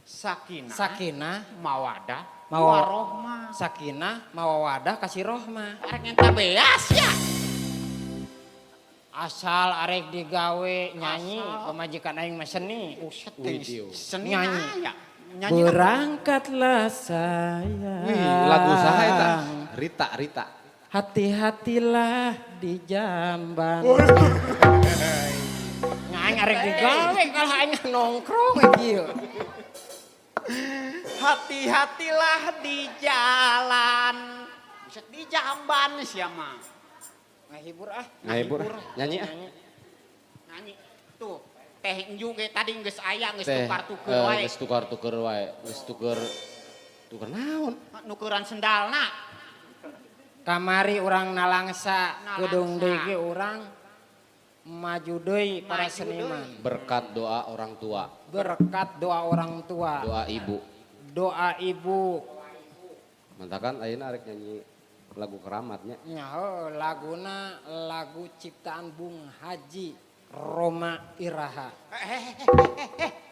Speaker 2: sakinah,
Speaker 3: sakinah
Speaker 2: mawadah, warohmah.
Speaker 3: Sakinah mawadah kasih rohmah.
Speaker 2: Arek ngenta beas ya.
Speaker 3: Asal arek digawe nyanyi, pamajikan aing mah seni.
Speaker 2: Buset,
Speaker 1: Widih.
Speaker 2: seni
Speaker 3: Nyanyi.
Speaker 2: aya. Nyanyi
Speaker 3: Berangkatlah saya.
Speaker 1: Wih, lagu saha eta? Rita, Rita.
Speaker 3: Hati-hatilah di jamban. Nyanyi arek digawe kalah aing nongkrong kieu.
Speaker 2: Hati-hatilah di jalan. Buset di jamban sia mah.
Speaker 3: Ngahibur ah.
Speaker 1: Ngahibur. Nyanyi ah.
Speaker 2: Nyanyi. Tuh, teh enju ge tadi geus aya geus
Speaker 1: Teh,
Speaker 2: tukar-tuker wae.
Speaker 1: Geus tukar-tuker wae, geus tuker tuker naon?
Speaker 2: Nukeran sendalna.
Speaker 3: Kamari urang nalangsa,
Speaker 2: Nalangsa.
Speaker 3: kudung deui ge urang Maju deui para
Speaker 2: Maju
Speaker 3: seniman.
Speaker 1: Berkat doa orang tua,
Speaker 3: Berkat doa orang tua,
Speaker 1: doa ibu.
Speaker 3: Doa ibu.
Speaker 1: Mantakan ayeuna arek nyanyi lagu keramatnya.
Speaker 3: Nya heuh, laguna lagu ciptaan Bung Haji Rhoma Iraha.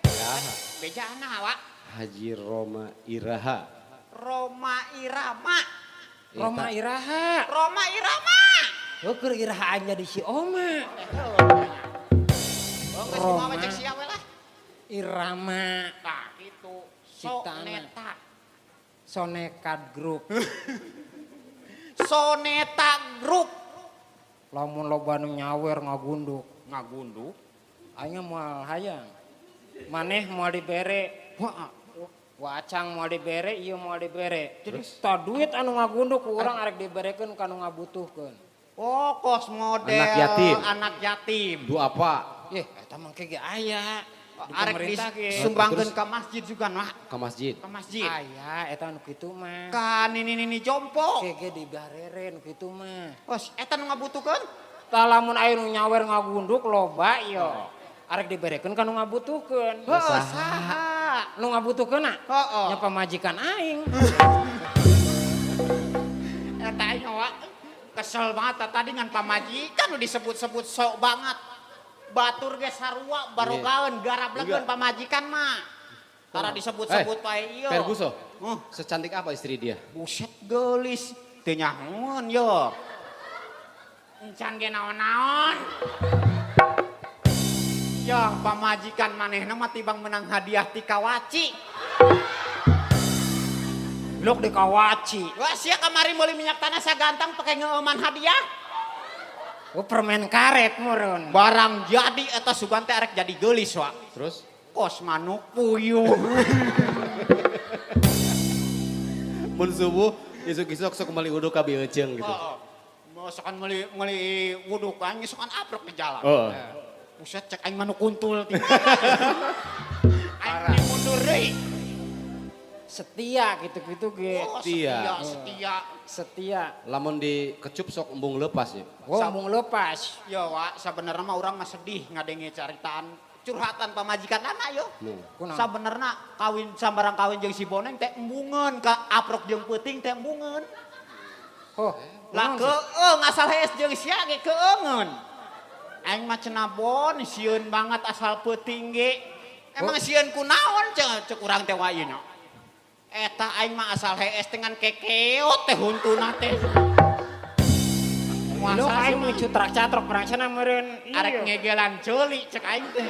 Speaker 1: Ya,
Speaker 2: Bejaan awak.
Speaker 1: Haji Rhoma Iraha.
Speaker 2: Rhoma Irama.
Speaker 3: Rhoma Iraha.
Speaker 2: Rhoma Irama.
Speaker 3: Heuh, keur Iraha jadi si Oma.
Speaker 2: Oh, geus kumaha we cek sia we lah.
Speaker 3: Irama.
Speaker 2: Tah kitu.
Speaker 3: Ciptaan.
Speaker 2: Soneta.
Speaker 3: Soneka Group.
Speaker 2: Soneta Group.
Speaker 3: Lamun loba nu nyawer ngagunduk.
Speaker 2: Ngagunduk.
Speaker 3: Aing moal hayang. Maneh moal dibere.
Speaker 2: Wah,
Speaker 3: Wacang moal dibere, ieu moal dibere. Tah duit anu ngagunduk ku urang arek diberekeun ka nu ngabutuhkeun.
Speaker 2: Oh, kos model
Speaker 1: Anak yatim.
Speaker 2: Anak yatim.
Speaker 1: Doa apa?
Speaker 3: Ih, eta mah ge aya. Di
Speaker 2: Arek
Speaker 3: pemerintah ge.
Speaker 2: disumbangkeun
Speaker 1: Terus?
Speaker 2: ke masjid juga nah,
Speaker 1: Ke masjid.
Speaker 2: ke masjid.
Speaker 3: Aya eta nu kitu mah.
Speaker 2: Ka nini-nini jompo.
Speaker 3: Ge ge dibarere nu kitu mah.
Speaker 2: Kos eta nu ngabutuhkeun?
Speaker 3: Tah lamun aya nu nyawer ngagunduk loba yo. Arek diberekeun ka nu ngabutuhkeun.
Speaker 2: Heeh, saha?
Speaker 3: Nu ngabutuhkeun
Speaker 2: Heeh.
Speaker 3: nya pamajikan aing.
Speaker 2: Eta aing wa kesel banget tadi ngan pamajikan nu disebut-sebut sok banget. Batur ge sarua barogaeun garablegeun pamajikan mah. Tara disebut-sebut pae ieu.
Speaker 1: Ferguso,
Speaker 2: Huh.
Speaker 1: secantik apa istri dia?
Speaker 2: Buset geulis, teu nyahoeun yo. Encan ge naon-naon. Ya, pamajikan manehna mah tibang menang hadiah ti kawaci.
Speaker 3: Blok di kawaci.
Speaker 2: Wah, sia kamari meuli minyak tanah sagantang pake ngeueuman hadiah.
Speaker 3: Oh, permen karet meureun.
Speaker 2: Barang jadi eta sugan teh arek jadi geulis wa.
Speaker 1: Terus?
Speaker 2: Kos manuk puyuh.
Speaker 1: Mun subuh isuk-isuk sok meuli uduk ka bieuceung gitu.
Speaker 2: Heeh. Mau sokan meuli meuli wuduk kan sokan aprok di jalan.
Speaker 1: Oh.
Speaker 2: Buset cek aing manuk kuntul. Aing meni mundur deui.
Speaker 3: Setia gitu-gitu ge.
Speaker 2: Oh,
Speaker 1: Setia.
Speaker 2: setia, setia.
Speaker 3: Setia.
Speaker 1: Lamun dikecup sok embung lepas ya.
Speaker 3: Oh, mung lepas.
Speaker 2: Ya wa, sabenerna mah urang mah sedih ngadenge caritaan curhatan pamajikan anak yo.
Speaker 3: Kunaon?
Speaker 2: Sabenerna kawin sambarang kawin jeung si Boneng teh embungeun ka aprok jeung peuting teh embungeun.
Speaker 3: Oh,
Speaker 2: Lah keung asal hees jeung sia ge keungeun. Aing mah cenah bon sieun banget asal peuting ge. Emang sieun kunaon cek cek urang teh wa ieu nya. Eta aing mah asal hees dengan kekeot teh huntuna teh.
Speaker 3: Lu aing mah cutrak-catrok perang sana meureun.
Speaker 2: Arek ngegelan ceuli cek aing teh.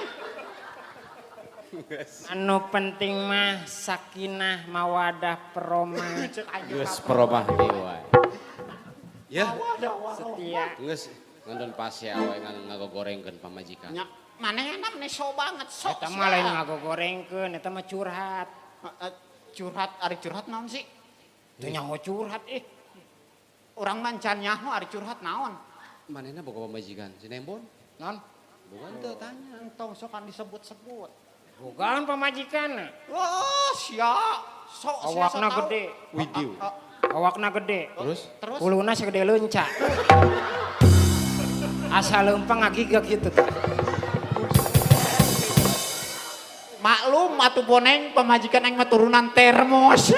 Speaker 3: Anu penting mah sakinah mawadah peromah.
Speaker 2: Cek aing
Speaker 1: Geus peromah deui wae. Ya,
Speaker 3: Setia.
Speaker 1: geus ngandon pasea wae ngagogorengkeun pamajikan.
Speaker 2: Nya manehna mah so banget sok.
Speaker 3: Eta mah lain ngagogorengkeun, eta mah curhat.
Speaker 2: Curhat ari curhat naon sih?
Speaker 3: Teu nyaho curhat ih.
Speaker 2: Urang mah can nyaho ari curhat naon.
Speaker 1: Manehna boga pamajikan si Nembon?
Speaker 3: Non,
Speaker 1: Boga teu tanya.
Speaker 2: Entong sok kan disebut-sebut.
Speaker 3: bogaan pamajikan.
Speaker 2: Wah, sia. Sok sia
Speaker 3: Awakna
Speaker 2: sok tau.
Speaker 3: gede.
Speaker 1: Widiu.
Speaker 3: Awakna gede.
Speaker 1: Terus
Speaker 2: Terus
Speaker 3: Huluna segede leunca. Asal leumpang ngagigek gitu tuh.
Speaker 2: Maklum atuh Boneng pamajikan aing mah turunan termos.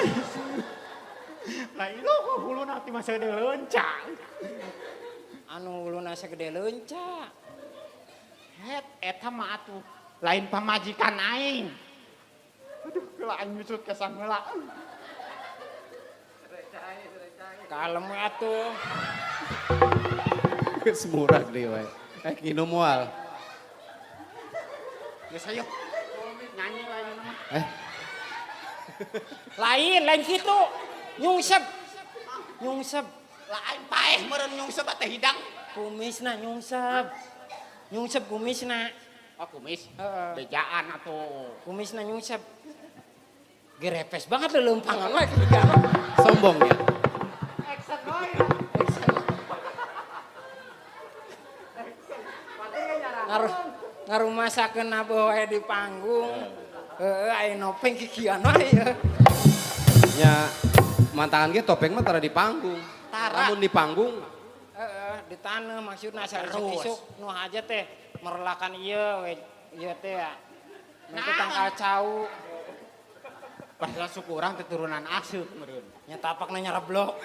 Speaker 2: Lah ieu huluna teh mah segede leunca.
Speaker 3: Anu huluna segede leunca.
Speaker 2: Het eta mah atuh lain pamajikan aing. Aduh, geula aing nyusut ka sangeula.
Speaker 3: Kalem we atuh.
Speaker 1: Geus murah deui wae. Eh nginum moal.
Speaker 2: Geus ayo. Nyanyi lah ieu mah.
Speaker 1: Eh,
Speaker 3: Lain, lain kitu. Nyungsep. Nyungsep.
Speaker 2: Lah aing paeh meureun nyungsep teh hidang.
Speaker 3: Kumisna nyungsep. Nyungsep kumisna.
Speaker 2: Oh, kumis.
Speaker 3: Heeh.
Speaker 2: Bejaan atuh.
Speaker 3: Kumisna nyungsep. Gerepes banget leuleumpangan we.
Speaker 1: Sombong ya.
Speaker 2: Action wae.
Speaker 3: Ngaruh ngarumasakeun abeuh wae di panggung. Heeh, aya nopeng kikian wae ya.
Speaker 1: Nya mantangan ge topeng mah tara di panggung.
Speaker 2: Tara.
Speaker 1: Lamun di panggung
Speaker 3: Heeh, di Di taneuh maksudna asa
Speaker 2: Terus.
Speaker 3: isuk-isuk nu aja teh merelakan ieu we ieu teh ya. Nu
Speaker 2: Nah.
Speaker 3: tangkal cau.
Speaker 2: Padahal suku urang teh turunan aseuk meureun.
Speaker 3: Nya tapakna nyareblok.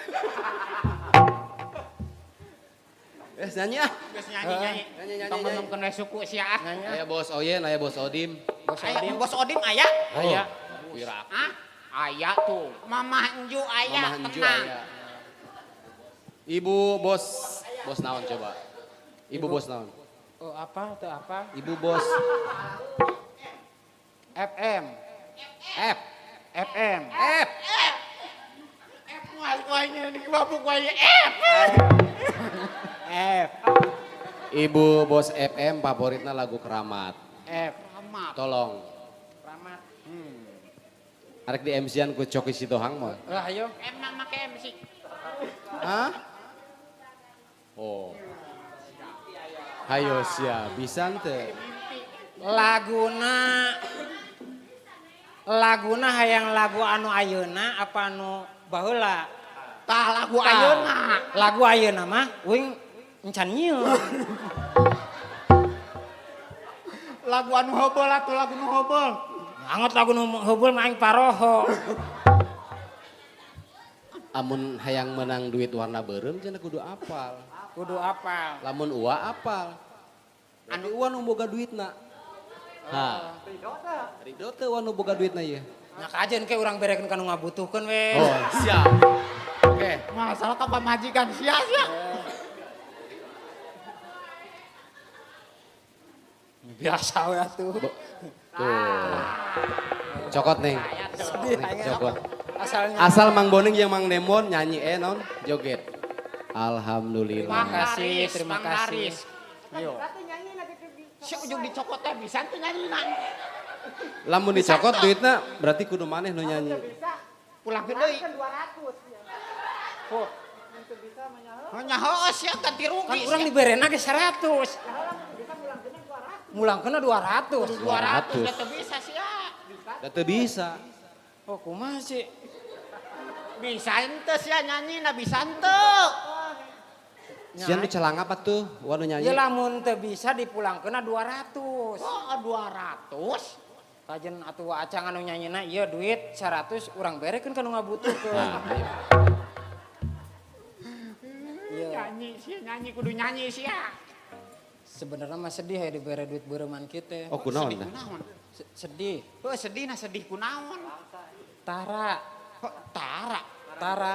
Speaker 1: Nyanyi ah.
Speaker 2: Geus nyanyi-nyanyi.
Speaker 1: Nyanyi, nyanyi,
Speaker 2: Tong
Speaker 1: nyanyi.
Speaker 2: ngomongkeun we suku sia ah.
Speaker 3: Nyanyi.
Speaker 1: Aya bos Oyen, aya bos Odim.
Speaker 3: Bos
Speaker 2: Aya
Speaker 3: Odim.
Speaker 2: bos Odim aya?
Speaker 3: Aya.
Speaker 1: Wirak.
Speaker 2: Hah? Aya tuh. Mamah Enju aya,
Speaker 1: Mama Enju
Speaker 2: tenang.
Speaker 1: aya. Ibu bos bos naon coba? Ibu bos naon?
Speaker 3: Oh apa tuh apa?
Speaker 1: Ibu bos
Speaker 3: FM.
Speaker 1: F.
Speaker 3: FM.
Speaker 1: F.
Speaker 2: F muas kuahnya, ini mabuk kuahnya F.
Speaker 3: F.
Speaker 1: Ibu bos FM favoritna lagu Keramat.
Speaker 3: F.
Speaker 2: Amat.
Speaker 1: Tolong.
Speaker 3: Rahmat.
Speaker 1: Arek di MC-an ku Coki Sitohang mah.
Speaker 3: Lah ayo.
Speaker 2: Emang make MC.
Speaker 1: Hah? Oh. Hayo sia, bisa teu?
Speaker 3: Laguna laguna hayang lagu anu ayeuna apa anu baheula?
Speaker 2: Tah lagu
Speaker 3: Tah,
Speaker 2: ayeuna.
Speaker 3: Lagu ayeuna mah uing encan nyieun.
Speaker 2: Lagu anu heubeul atuh lagu nu heubeul.
Speaker 3: Angot lagu nu heubeul mah aing paroho.
Speaker 1: Amun hayang menang duit warna beureum cenah kudu apal.
Speaker 3: Kudu apal.
Speaker 1: Lamun ua apal. Anu ua nu boga duitna. Ha. Ridho teu ua nu boga duitna ieu.
Speaker 3: Nya kajen ke urang berekeun ka nu ngabutuhkeun we.
Speaker 1: Oh, siap. Oke.
Speaker 2: Masalah ka pamajikan sia sia.
Speaker 3: Biasa we atuh.
Speaker 1: Tuh. Cokot neng.
Speaker 3: Sedih
Speaker 1: Neng,
Speaker 3: aing.
Speaker 1: cokot.
Speaker 3: Asalnya
Speaker 1: Asal Mang Boning jeung Mang Demon nyanyi naon joget. Alhamdulillah.
Speaker 3: Terima kasih,
Speaker 2: Haris,
Speaker 3: terima
Speaker 2: Mang
Speaker 3: kasih.
Speaker 2: Haris. Yo. Si ujung dicokot teh bisa tuh nyanyi na.
Speaker 1: Lamun dicokot duitna berarti kudu maneh nu nyanyi.
Speaker 2: Pulang ke deui.
Speaker 3: Oh,
Speaker 2: Nya heueuh sia ganti rugi.
Speaker 3: kan urang diberena ge 100. Mulangkeunna 200.
Speaker 2: 200 da teu bisa sia.
Speaker 1: Da teu bisa.
Speaker 3: Oh, kumaha sih?
Speaker 2: Bisa henteu sia nyanyi na bisa henteu.
Speaker 1: Sia nu celanga apa tuh? Wa nu nyanyi.
Speaker 3: Ya lamun teu bisa dipulangkeunna 200.
Speaker 2: Oh 200.
Speaker 3: Kajen atuh acang anu nyanyina ieu duit 100 urang berekeun ka nu ngabutuhkeun.
Speaker 1: Nah, ayo.
Speaker 3: Iya.
Speaker 2: Nyanyi sia nyanyi kudu nyanyi sia.
Speaker 3: Sebenarnya mah sedih ya dibere duit beureman kieu.
Speaker 1: Oh, kunaon
Speaker 2: Sedih
Speaker 1: tah?
Speaker 2: kunaon?
Speaker 3: Sedih.
Speaker 2: Heuh sedih na sedih kunaon?
Speaker 3: Tara,
Speaker 2: Kok tara?
Speaker 3: tara.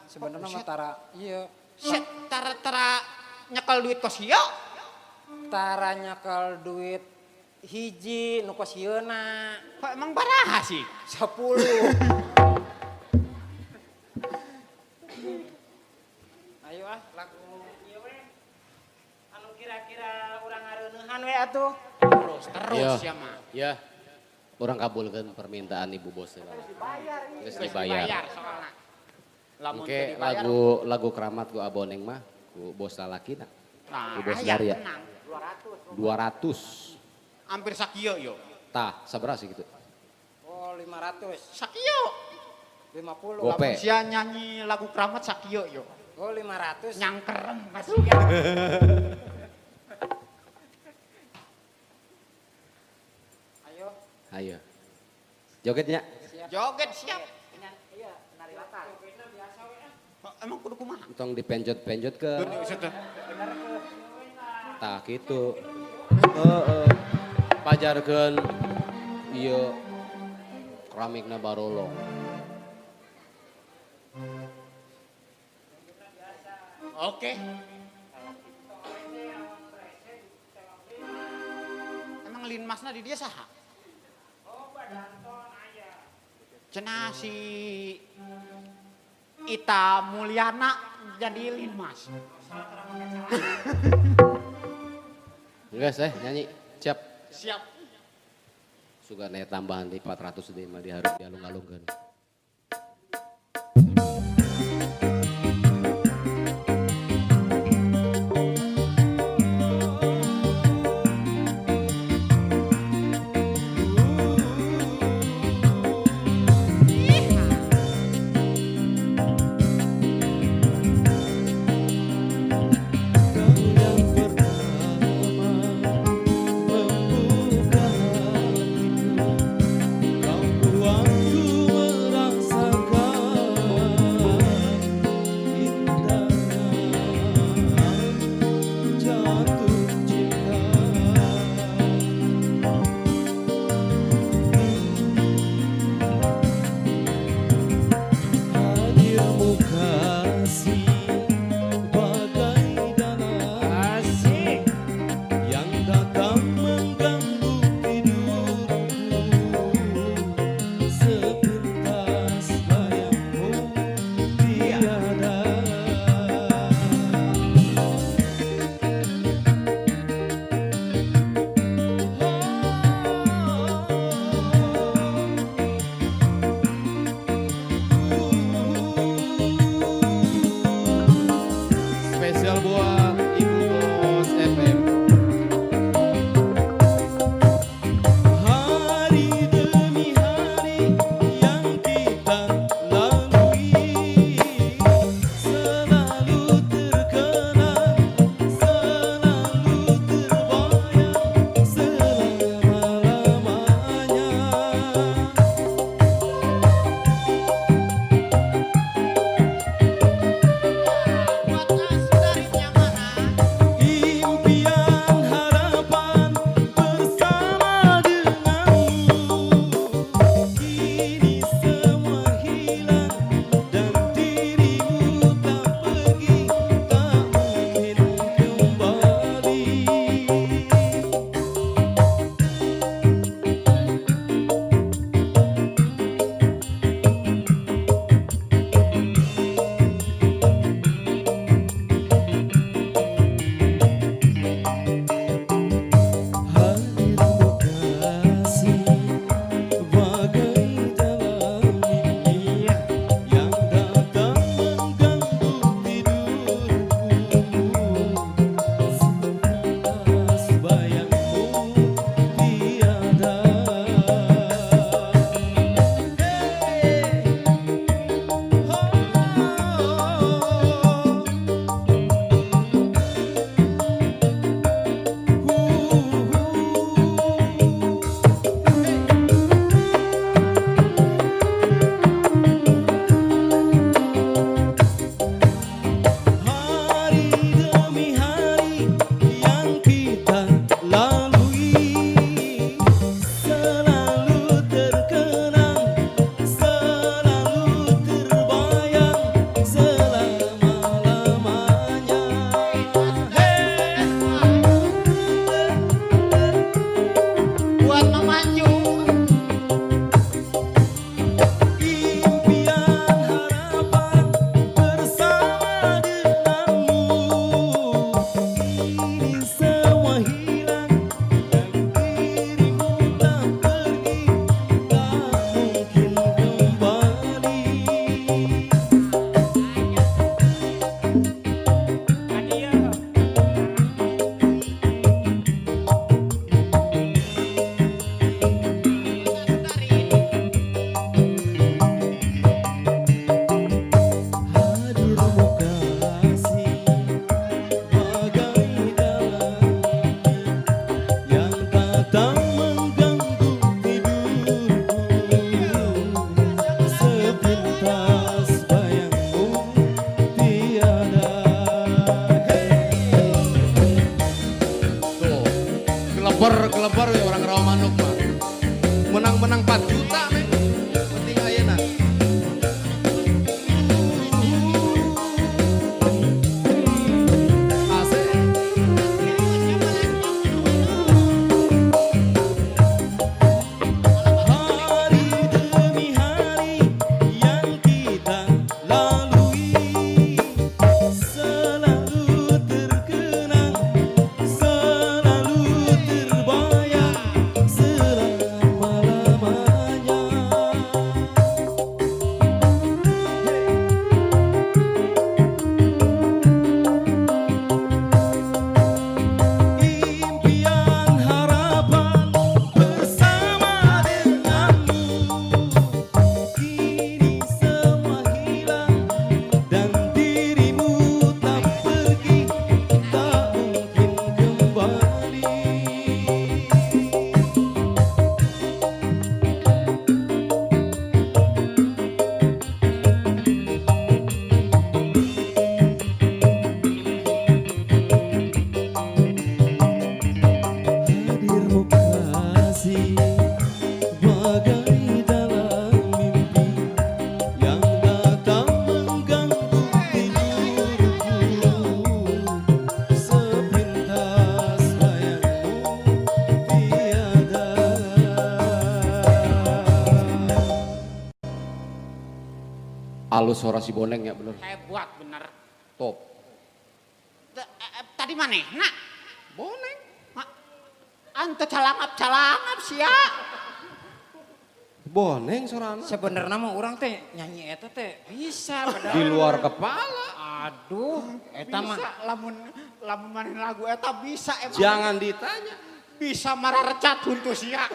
Speaker 3: Sebenarnya mah tara. Iya.
Speaker 2: Set tara tara nyekel duit kos ieu.
Speaker 3: Tara nyekel duit hiji nu kos ieuna
Speaker 2: Kok emang baraha sih?
Speaker 3: 10. Ayo ah lagu ieu we. Anu kira-kira urang ngareuneuhan we atuh.
Speaker 2: Terus terus
Speaker 1: Iya.
Speaker 2: sia mah.
Speaker 1: Ya. Urang kabulkeun permintaan ibu bos heula. Geus
Speaker 2: Geus
Speaker 1: dibayar.
Speaker 2: dibayar soalna. Lamun
Speaker 1: Oke,
Speaker 2: teu dibayar.
Speaker 1: lagu lagu Keramat ku Aboneng mah ku bos lalakina.
Speaker 2: Nah,
Speaker 1: Ku bos
Speaker 2: aya
Speaker 1: Darya.
Speaker 2: tenang.
Speaker 1: 200.
Speaker 2: Hampir sakieu yo.
Speaker 1: Tah, sabaraha sih gitu?
Speaker 3: Oh, 500.
Speaker 2: Sakieu.
Speaker 3: 50.
Speaker 1: Gope.
Speaker 2: Lamun sia nyanyi lagu Keramat sakieu yo.
Speaker 3: Oh, 500.
Speaker 2: Nyangkerem kasihan.
Speaker 3: Ayo.
Speaker 1: Ayo. Jogetnya.
Speaker 2: Joget siap.
Speaker 4: Iya, nari latar.
Speaker 2: Emang kudu kumaha?
Speaker 1: Tong dipenjot-penjot ke. Tah gitu. Heeh. Pajarkeun ieu keramikna barolong.
Speaker 2: Oke. Emang linmasna di dia saha? Cenah si Ita Mulyana jadi linmas.
Speaker 1: Enggak saya nyanyi. Siap.
Speaker 2: Siap.
Speaker 1: Suga naik tambahan di 400 deui mah dihareup dialung-alungkeun. Alus suara si Boneng ya bener.
Speaker 2: Hebat bener.
Speaker 1: Top.
Speaker 2: Tadi manehna?
Speaker 1: Boneng.
Speaker 2: Ante calangap-calangap sia.
Speaker 1: Boneng sorana.
Speaker 3: Sebenarnya mah orang teh nyanyi eta teh bisa padahal.
Speaker 1: Di luar kepala.
Speaker 3: Aduh, eta mah
Speaker 2: bisa lamun maneh lagu eta bisa emang.
Speaker 1: Jangan ditanya.
Speaker 2: Bisa mararecat huntu sia.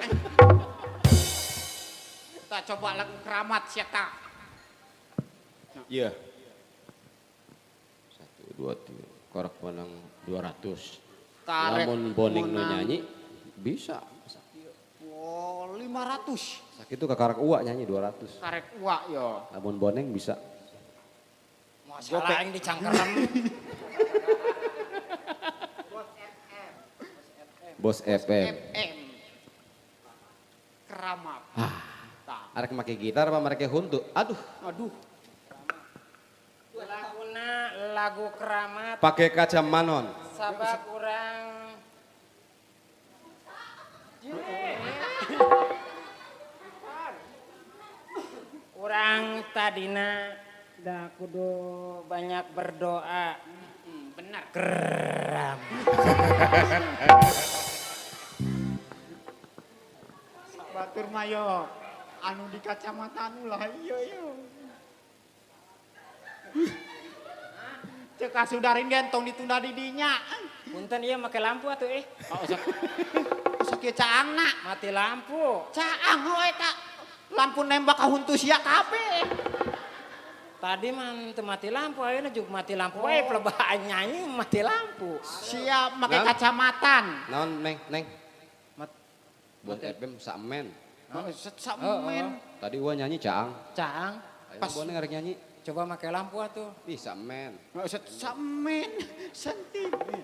Speaker 2: Kita coba lagu Keramat sia ta.
Speaker 1: Iya. 1 2 3. Korek menang 200.
Speaker 2: Karek
Speaker 1: lamun Boneng nu
Speaker 2: menang.
Speaker 1: nyanyi bisa.
Speaker 2: Oh, 500.
Speaker 1: Sakitu kakarak uak nyanyi 200.
Speaker 2: Karek uak yo.
Speaker 1: Lamun Boneng bisa.
Speaker 3: Masalah aing dicangkerem.
Speaker 1: Bos FM.
Speaker 2: FM. Keramat.
Speaker 1: Ah. Arek make gitar apa make huntu? Aduh.
Speaker 2: Aduh.
Speaker 3: Laguna lagu Keramat.
Speaker 1: Pakai kaca manon.
Speaker 3: Sabab urang urang tadina da kudu banyak berdoa.
Speaker 2: Benar.
Speaker 3: Keram.
Speaker 2: Batur mayo anu di kacamata ulah iya iya. Cek kasudarin gentong ditunda di dinya.
Speaker 3: Punten ieu make lampu atuh eh.
Speaker 2: Oh, sok ieu caangna.
Speaker 3: Mati lampu.
Speaker 2: Caang ho eta. Lampu nembak ka huntu sia kabeh.
Speaker 3: Tadi mah teu mati lampu, ayeuna juga mati lampu wae pelebaan nyanyi mati lampu.
Speaker 2: Siap make kacamatan.
Speaker 1: Naon neng neng. Buat FM samen.
Speaker 2: Samen.
Speaker 1: Tadi gua nyanyi caang.
Speaker 3: Caang.
Speaker 1: Pas gua ngarek nyanyi.
Speaker 3: Coba make lampu atuh.
Speaker 1: Ih samen.
Speaker 2: Samen. Sentimen.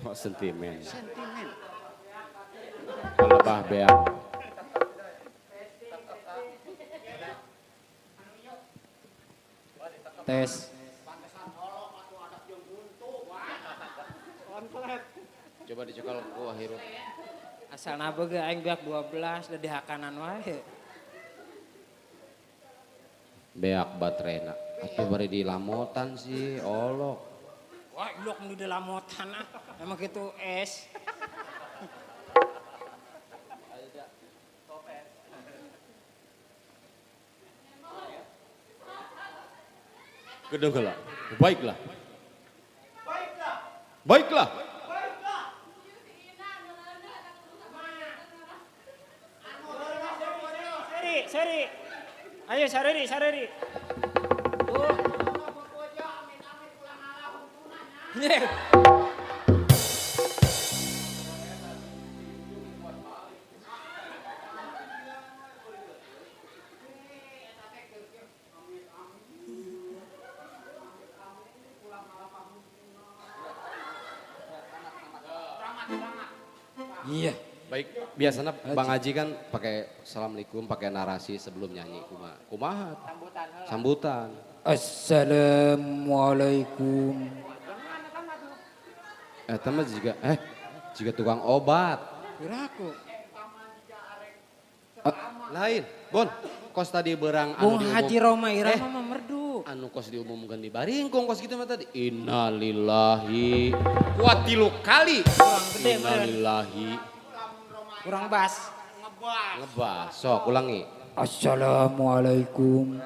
Speaker 1: Oh, sentimen.
Speaker 2: Sentimen.
Speaker 1: Lebah beak.
Speaker 3: Tes.
Speaker 1: Coba dicekal ku akhirnya.
Speaker 3: Asal nabe ge aing beak 12 da dihakanan wae.
Speaker 1: Beak baterena. Atuh bari di lamotan sih, olok.
Speaker 3: Wah, ilok nu di lamotan ah. Emang gitu es.
Speaker 1: Kedenglah. Baiklah. Baiklah. Baiklah.
Speaker 3: Seri, seri. Ayo sareri, sareri. Tuh. Iya.
Speaker 1: Baik, biasanya Bang Haji kan pakai assalamualaikum, pakai narasi sebelum nyanyi. Kumaha?
Speaker 2: Sambutan.
Speaker 1: Sambutan.
Speaker 3: Assalamualaikum.
Speaker 1: Eta mah juga jika tukang obat.
Speaker 3: Kiraku.
Speaker 1: Lain, Bon, kos tadi berang anu
Speaker 3: Bung Haji Roma Irama mah merdu.
Speaker 1: Anu kos diumumkan di Baringkung kos gitu mah tadi. Innalillahi. Kuat tilu kali.
Speaker 3: Kurang gede.
Speaker 1: Innalillahi.
Speaker 3: Kurang bas.
Speaker 1: Ngebas. Sok ulangi.
Speaker 3: Assalamualaikum.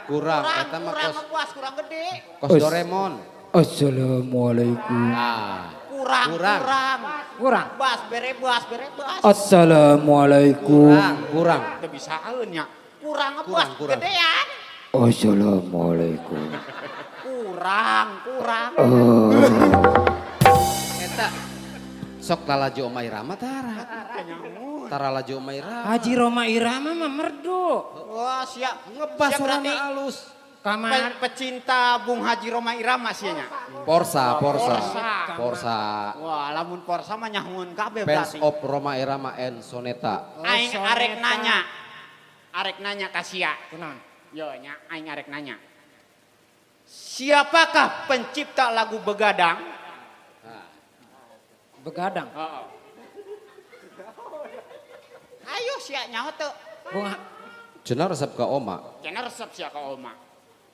Speaker 1: Kurang, eta mah
Speaker 2: kurang
Speaker 1: kos
Speaker 2: ngebas, kurang gede.
Speaker 1: Kos Doraemon.
Speaker 3: Assalamualaikum.
Speaker 1: Ah.
Speaker 2: Kurang,
Speaker 1: kurang.
Speaker 3: Kurang.
Speaker 2: Bas, bere bas, bere bas.
Speaker 3: Assalamualaikum.
Speaker 1: Kurang, kurang.
Speaker 2: Teu bisaeun nya. Kurang ngebas,
Speaker 1: kurang.
Speaker 2: Gedean.
Speaker 3: Assalamualaikum.
Speaker 2: Kurang, kurang.
Speaker 1: Eta sok lalajo Oma Irama tara. Tara lalajo Oma Irama.
Speaker 3: Haji Roma Irama mah merdu.
Speaker 2: Wah, siap.
Speaker 1: Ngebas
Speaker 2: siap berarti
Speaker 1: alus.
Speaker 3: Kamar
Speaker 2: pecinta Bung Haji Roma Irama sih nya.
Speaker 1: Porsa, Porsa.
Speaker 2: Porsa.
Speaker 1: Porsa.
Speaker 2: Wah, lamun Porsa mah nyahueun kabeh
Speaker 1: Fans
Speaker 2: berarti.
Speaker 1: of Roma Irama and Soneta.
Speaker 2: Aing
Speaker 3: Soneta.
Speaker 2: arek nanya. Arek nanya ka sia.
Speaker 3: Kunaon?
Speaker 2: Yo nya aing arek nanya. Siapakah pencipta lagu Begadang?
Speaker 3: Begadang.
Speaker 2: Ayo sia nyaho teu.
Speaker 3: Bung
Speaker 1: Cenah resep ka Oma.
Speaker 2: Cenah resep sia ka Oma.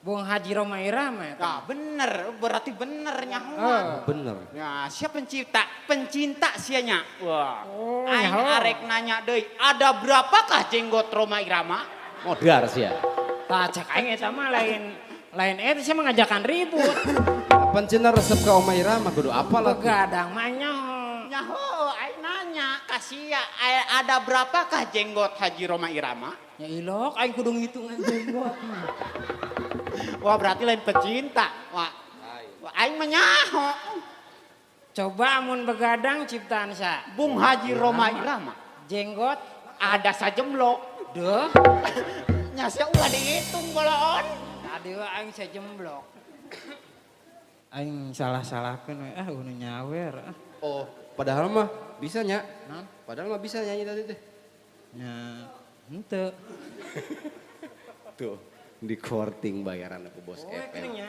Speaker 3: Bung Haji Rhoma Irama eta.
Speaker 2: Nah, bener, berarti bener nyahoan.
Speaker 1: Bener.
Speaker 2: Ya, siapa pencipta? Pencinta sianya. Wah.
Speaker 3: Oh,
Speaker 2: aing arek nanya deui, ada berapakah jenggot Rhoma Irama?
Speaker 1: Modar sia.
Speaker 3: Tah cek aing eta mah lain lain eta sia mengajakan ribut.
Speaker 1: Pan cenah resep ka Oma Irama kudu apal atuh.
Speaker 3: Begadang mah nyaho.
Speaker 2: Nyaho, aing nanya ka sia, ada berapakah jenggot Haji Rhoma Irama?
Speaker 3: Ya ilok aing kudu ngitungan jenggot.
Speaker 2: Wah berarti lain pecinta. Wah, aing menyaho.
Speaker 3: Coba amun begadang ciptaan sa.
Speaker 2: Bung Haji Rhoma Irama.
Speaker 3: Jenggot
Speaker 2: ada sajemblok.
Speaker 3: Duh.
Speaker 2: Nya sia ulah dihitung boloon.
Speaker 3: Tadi we aing sajemblok. Aing salah-salahkeun we ah nu nyawer.
Speaker 1: Oh, padahal mah bisa nya. Padahal mah bisa nyanyi tadi teh.
Speaker 3: Nya henteu.
Speaker 1: Tuh. Di korting bayaran aku bos FM.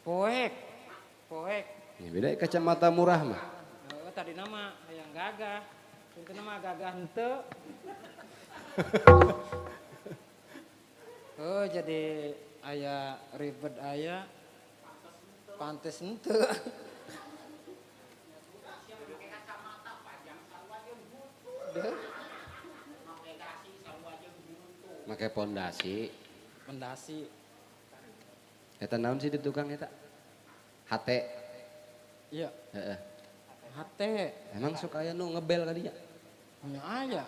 Speaker 3: Poek. Poek.
Speaker 1: Ya beda kacamata murah mah.
Speaker 3: Oh, tadi nama yang gagah. Itu nama gagah henteu. Oh, jadi aya ribet aya pantes henteu.
Speaker 1: Make pondasi.
Speaker 3: Pondasi.
Speaker 1: Eta naon sih di tukang eta? HT.
Speaker 3: Iya.
Speaker 1: Heeh.
Speaker 3: HT.
Speaker 1: Emang sok aya nu ngebel ka dinya?
Speaker 3: Nya aya.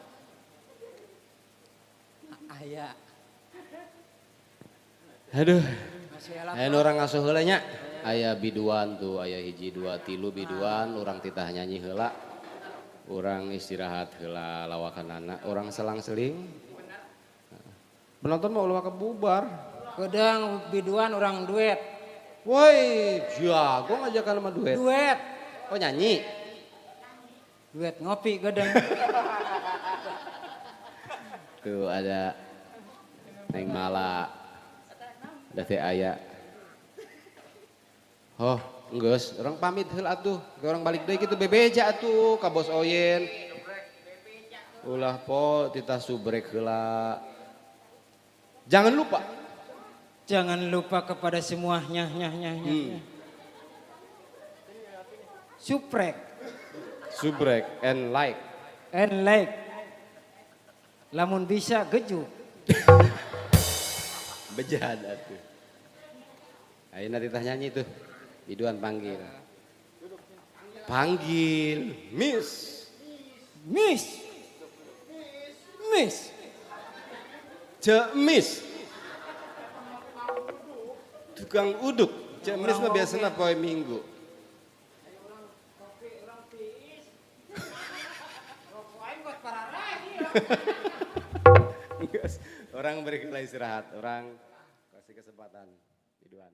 Speaker 3: Aya.
Speaker 1: Aduh. Aya nu urang ngasuh heula nya. Aya biduan tuh, aya hiji dua tilu biduan, urang titah nyanyi heula. Urang istirahat heula lawakanana, urang selang-seling. Penonton mau ulah kebubar.
Speaker 3: Kedang biduan orang duet.
Speaker 1: Woi, jago ngajakan sama duet.
Speaker 3: Duet.
Speaker 1: Oh nyanyi.
Speaker 3: Duet ngopi gedang.
Speaker 1: Tuh ada Neng Mala. Ada Teh Aya. Oh, enggeus, orang pamit heula atuh. Orang balik deui kitu bebeja atuh ka Bos Oyen. Ulah po titah subrek heula. Jangan lupa.
Speaker 3: Jangan lupa kepada semuanya. Subrek.
Speaker 1: Subrek and like.
Speaker 3: And like. Lamun bisa gejuk.
Speaker 1: Bejat atuh. Ayo nanti tah nyanyi tuh. Biduan panggil. Panggil Miss.
Speaker 3: Miss. Miss.
Speaker 1: Cemis. Tukang uduk. Cemis mah biasanya poe Minggu. Orang beri istirahat, orang kasih kesempatan. Biduan.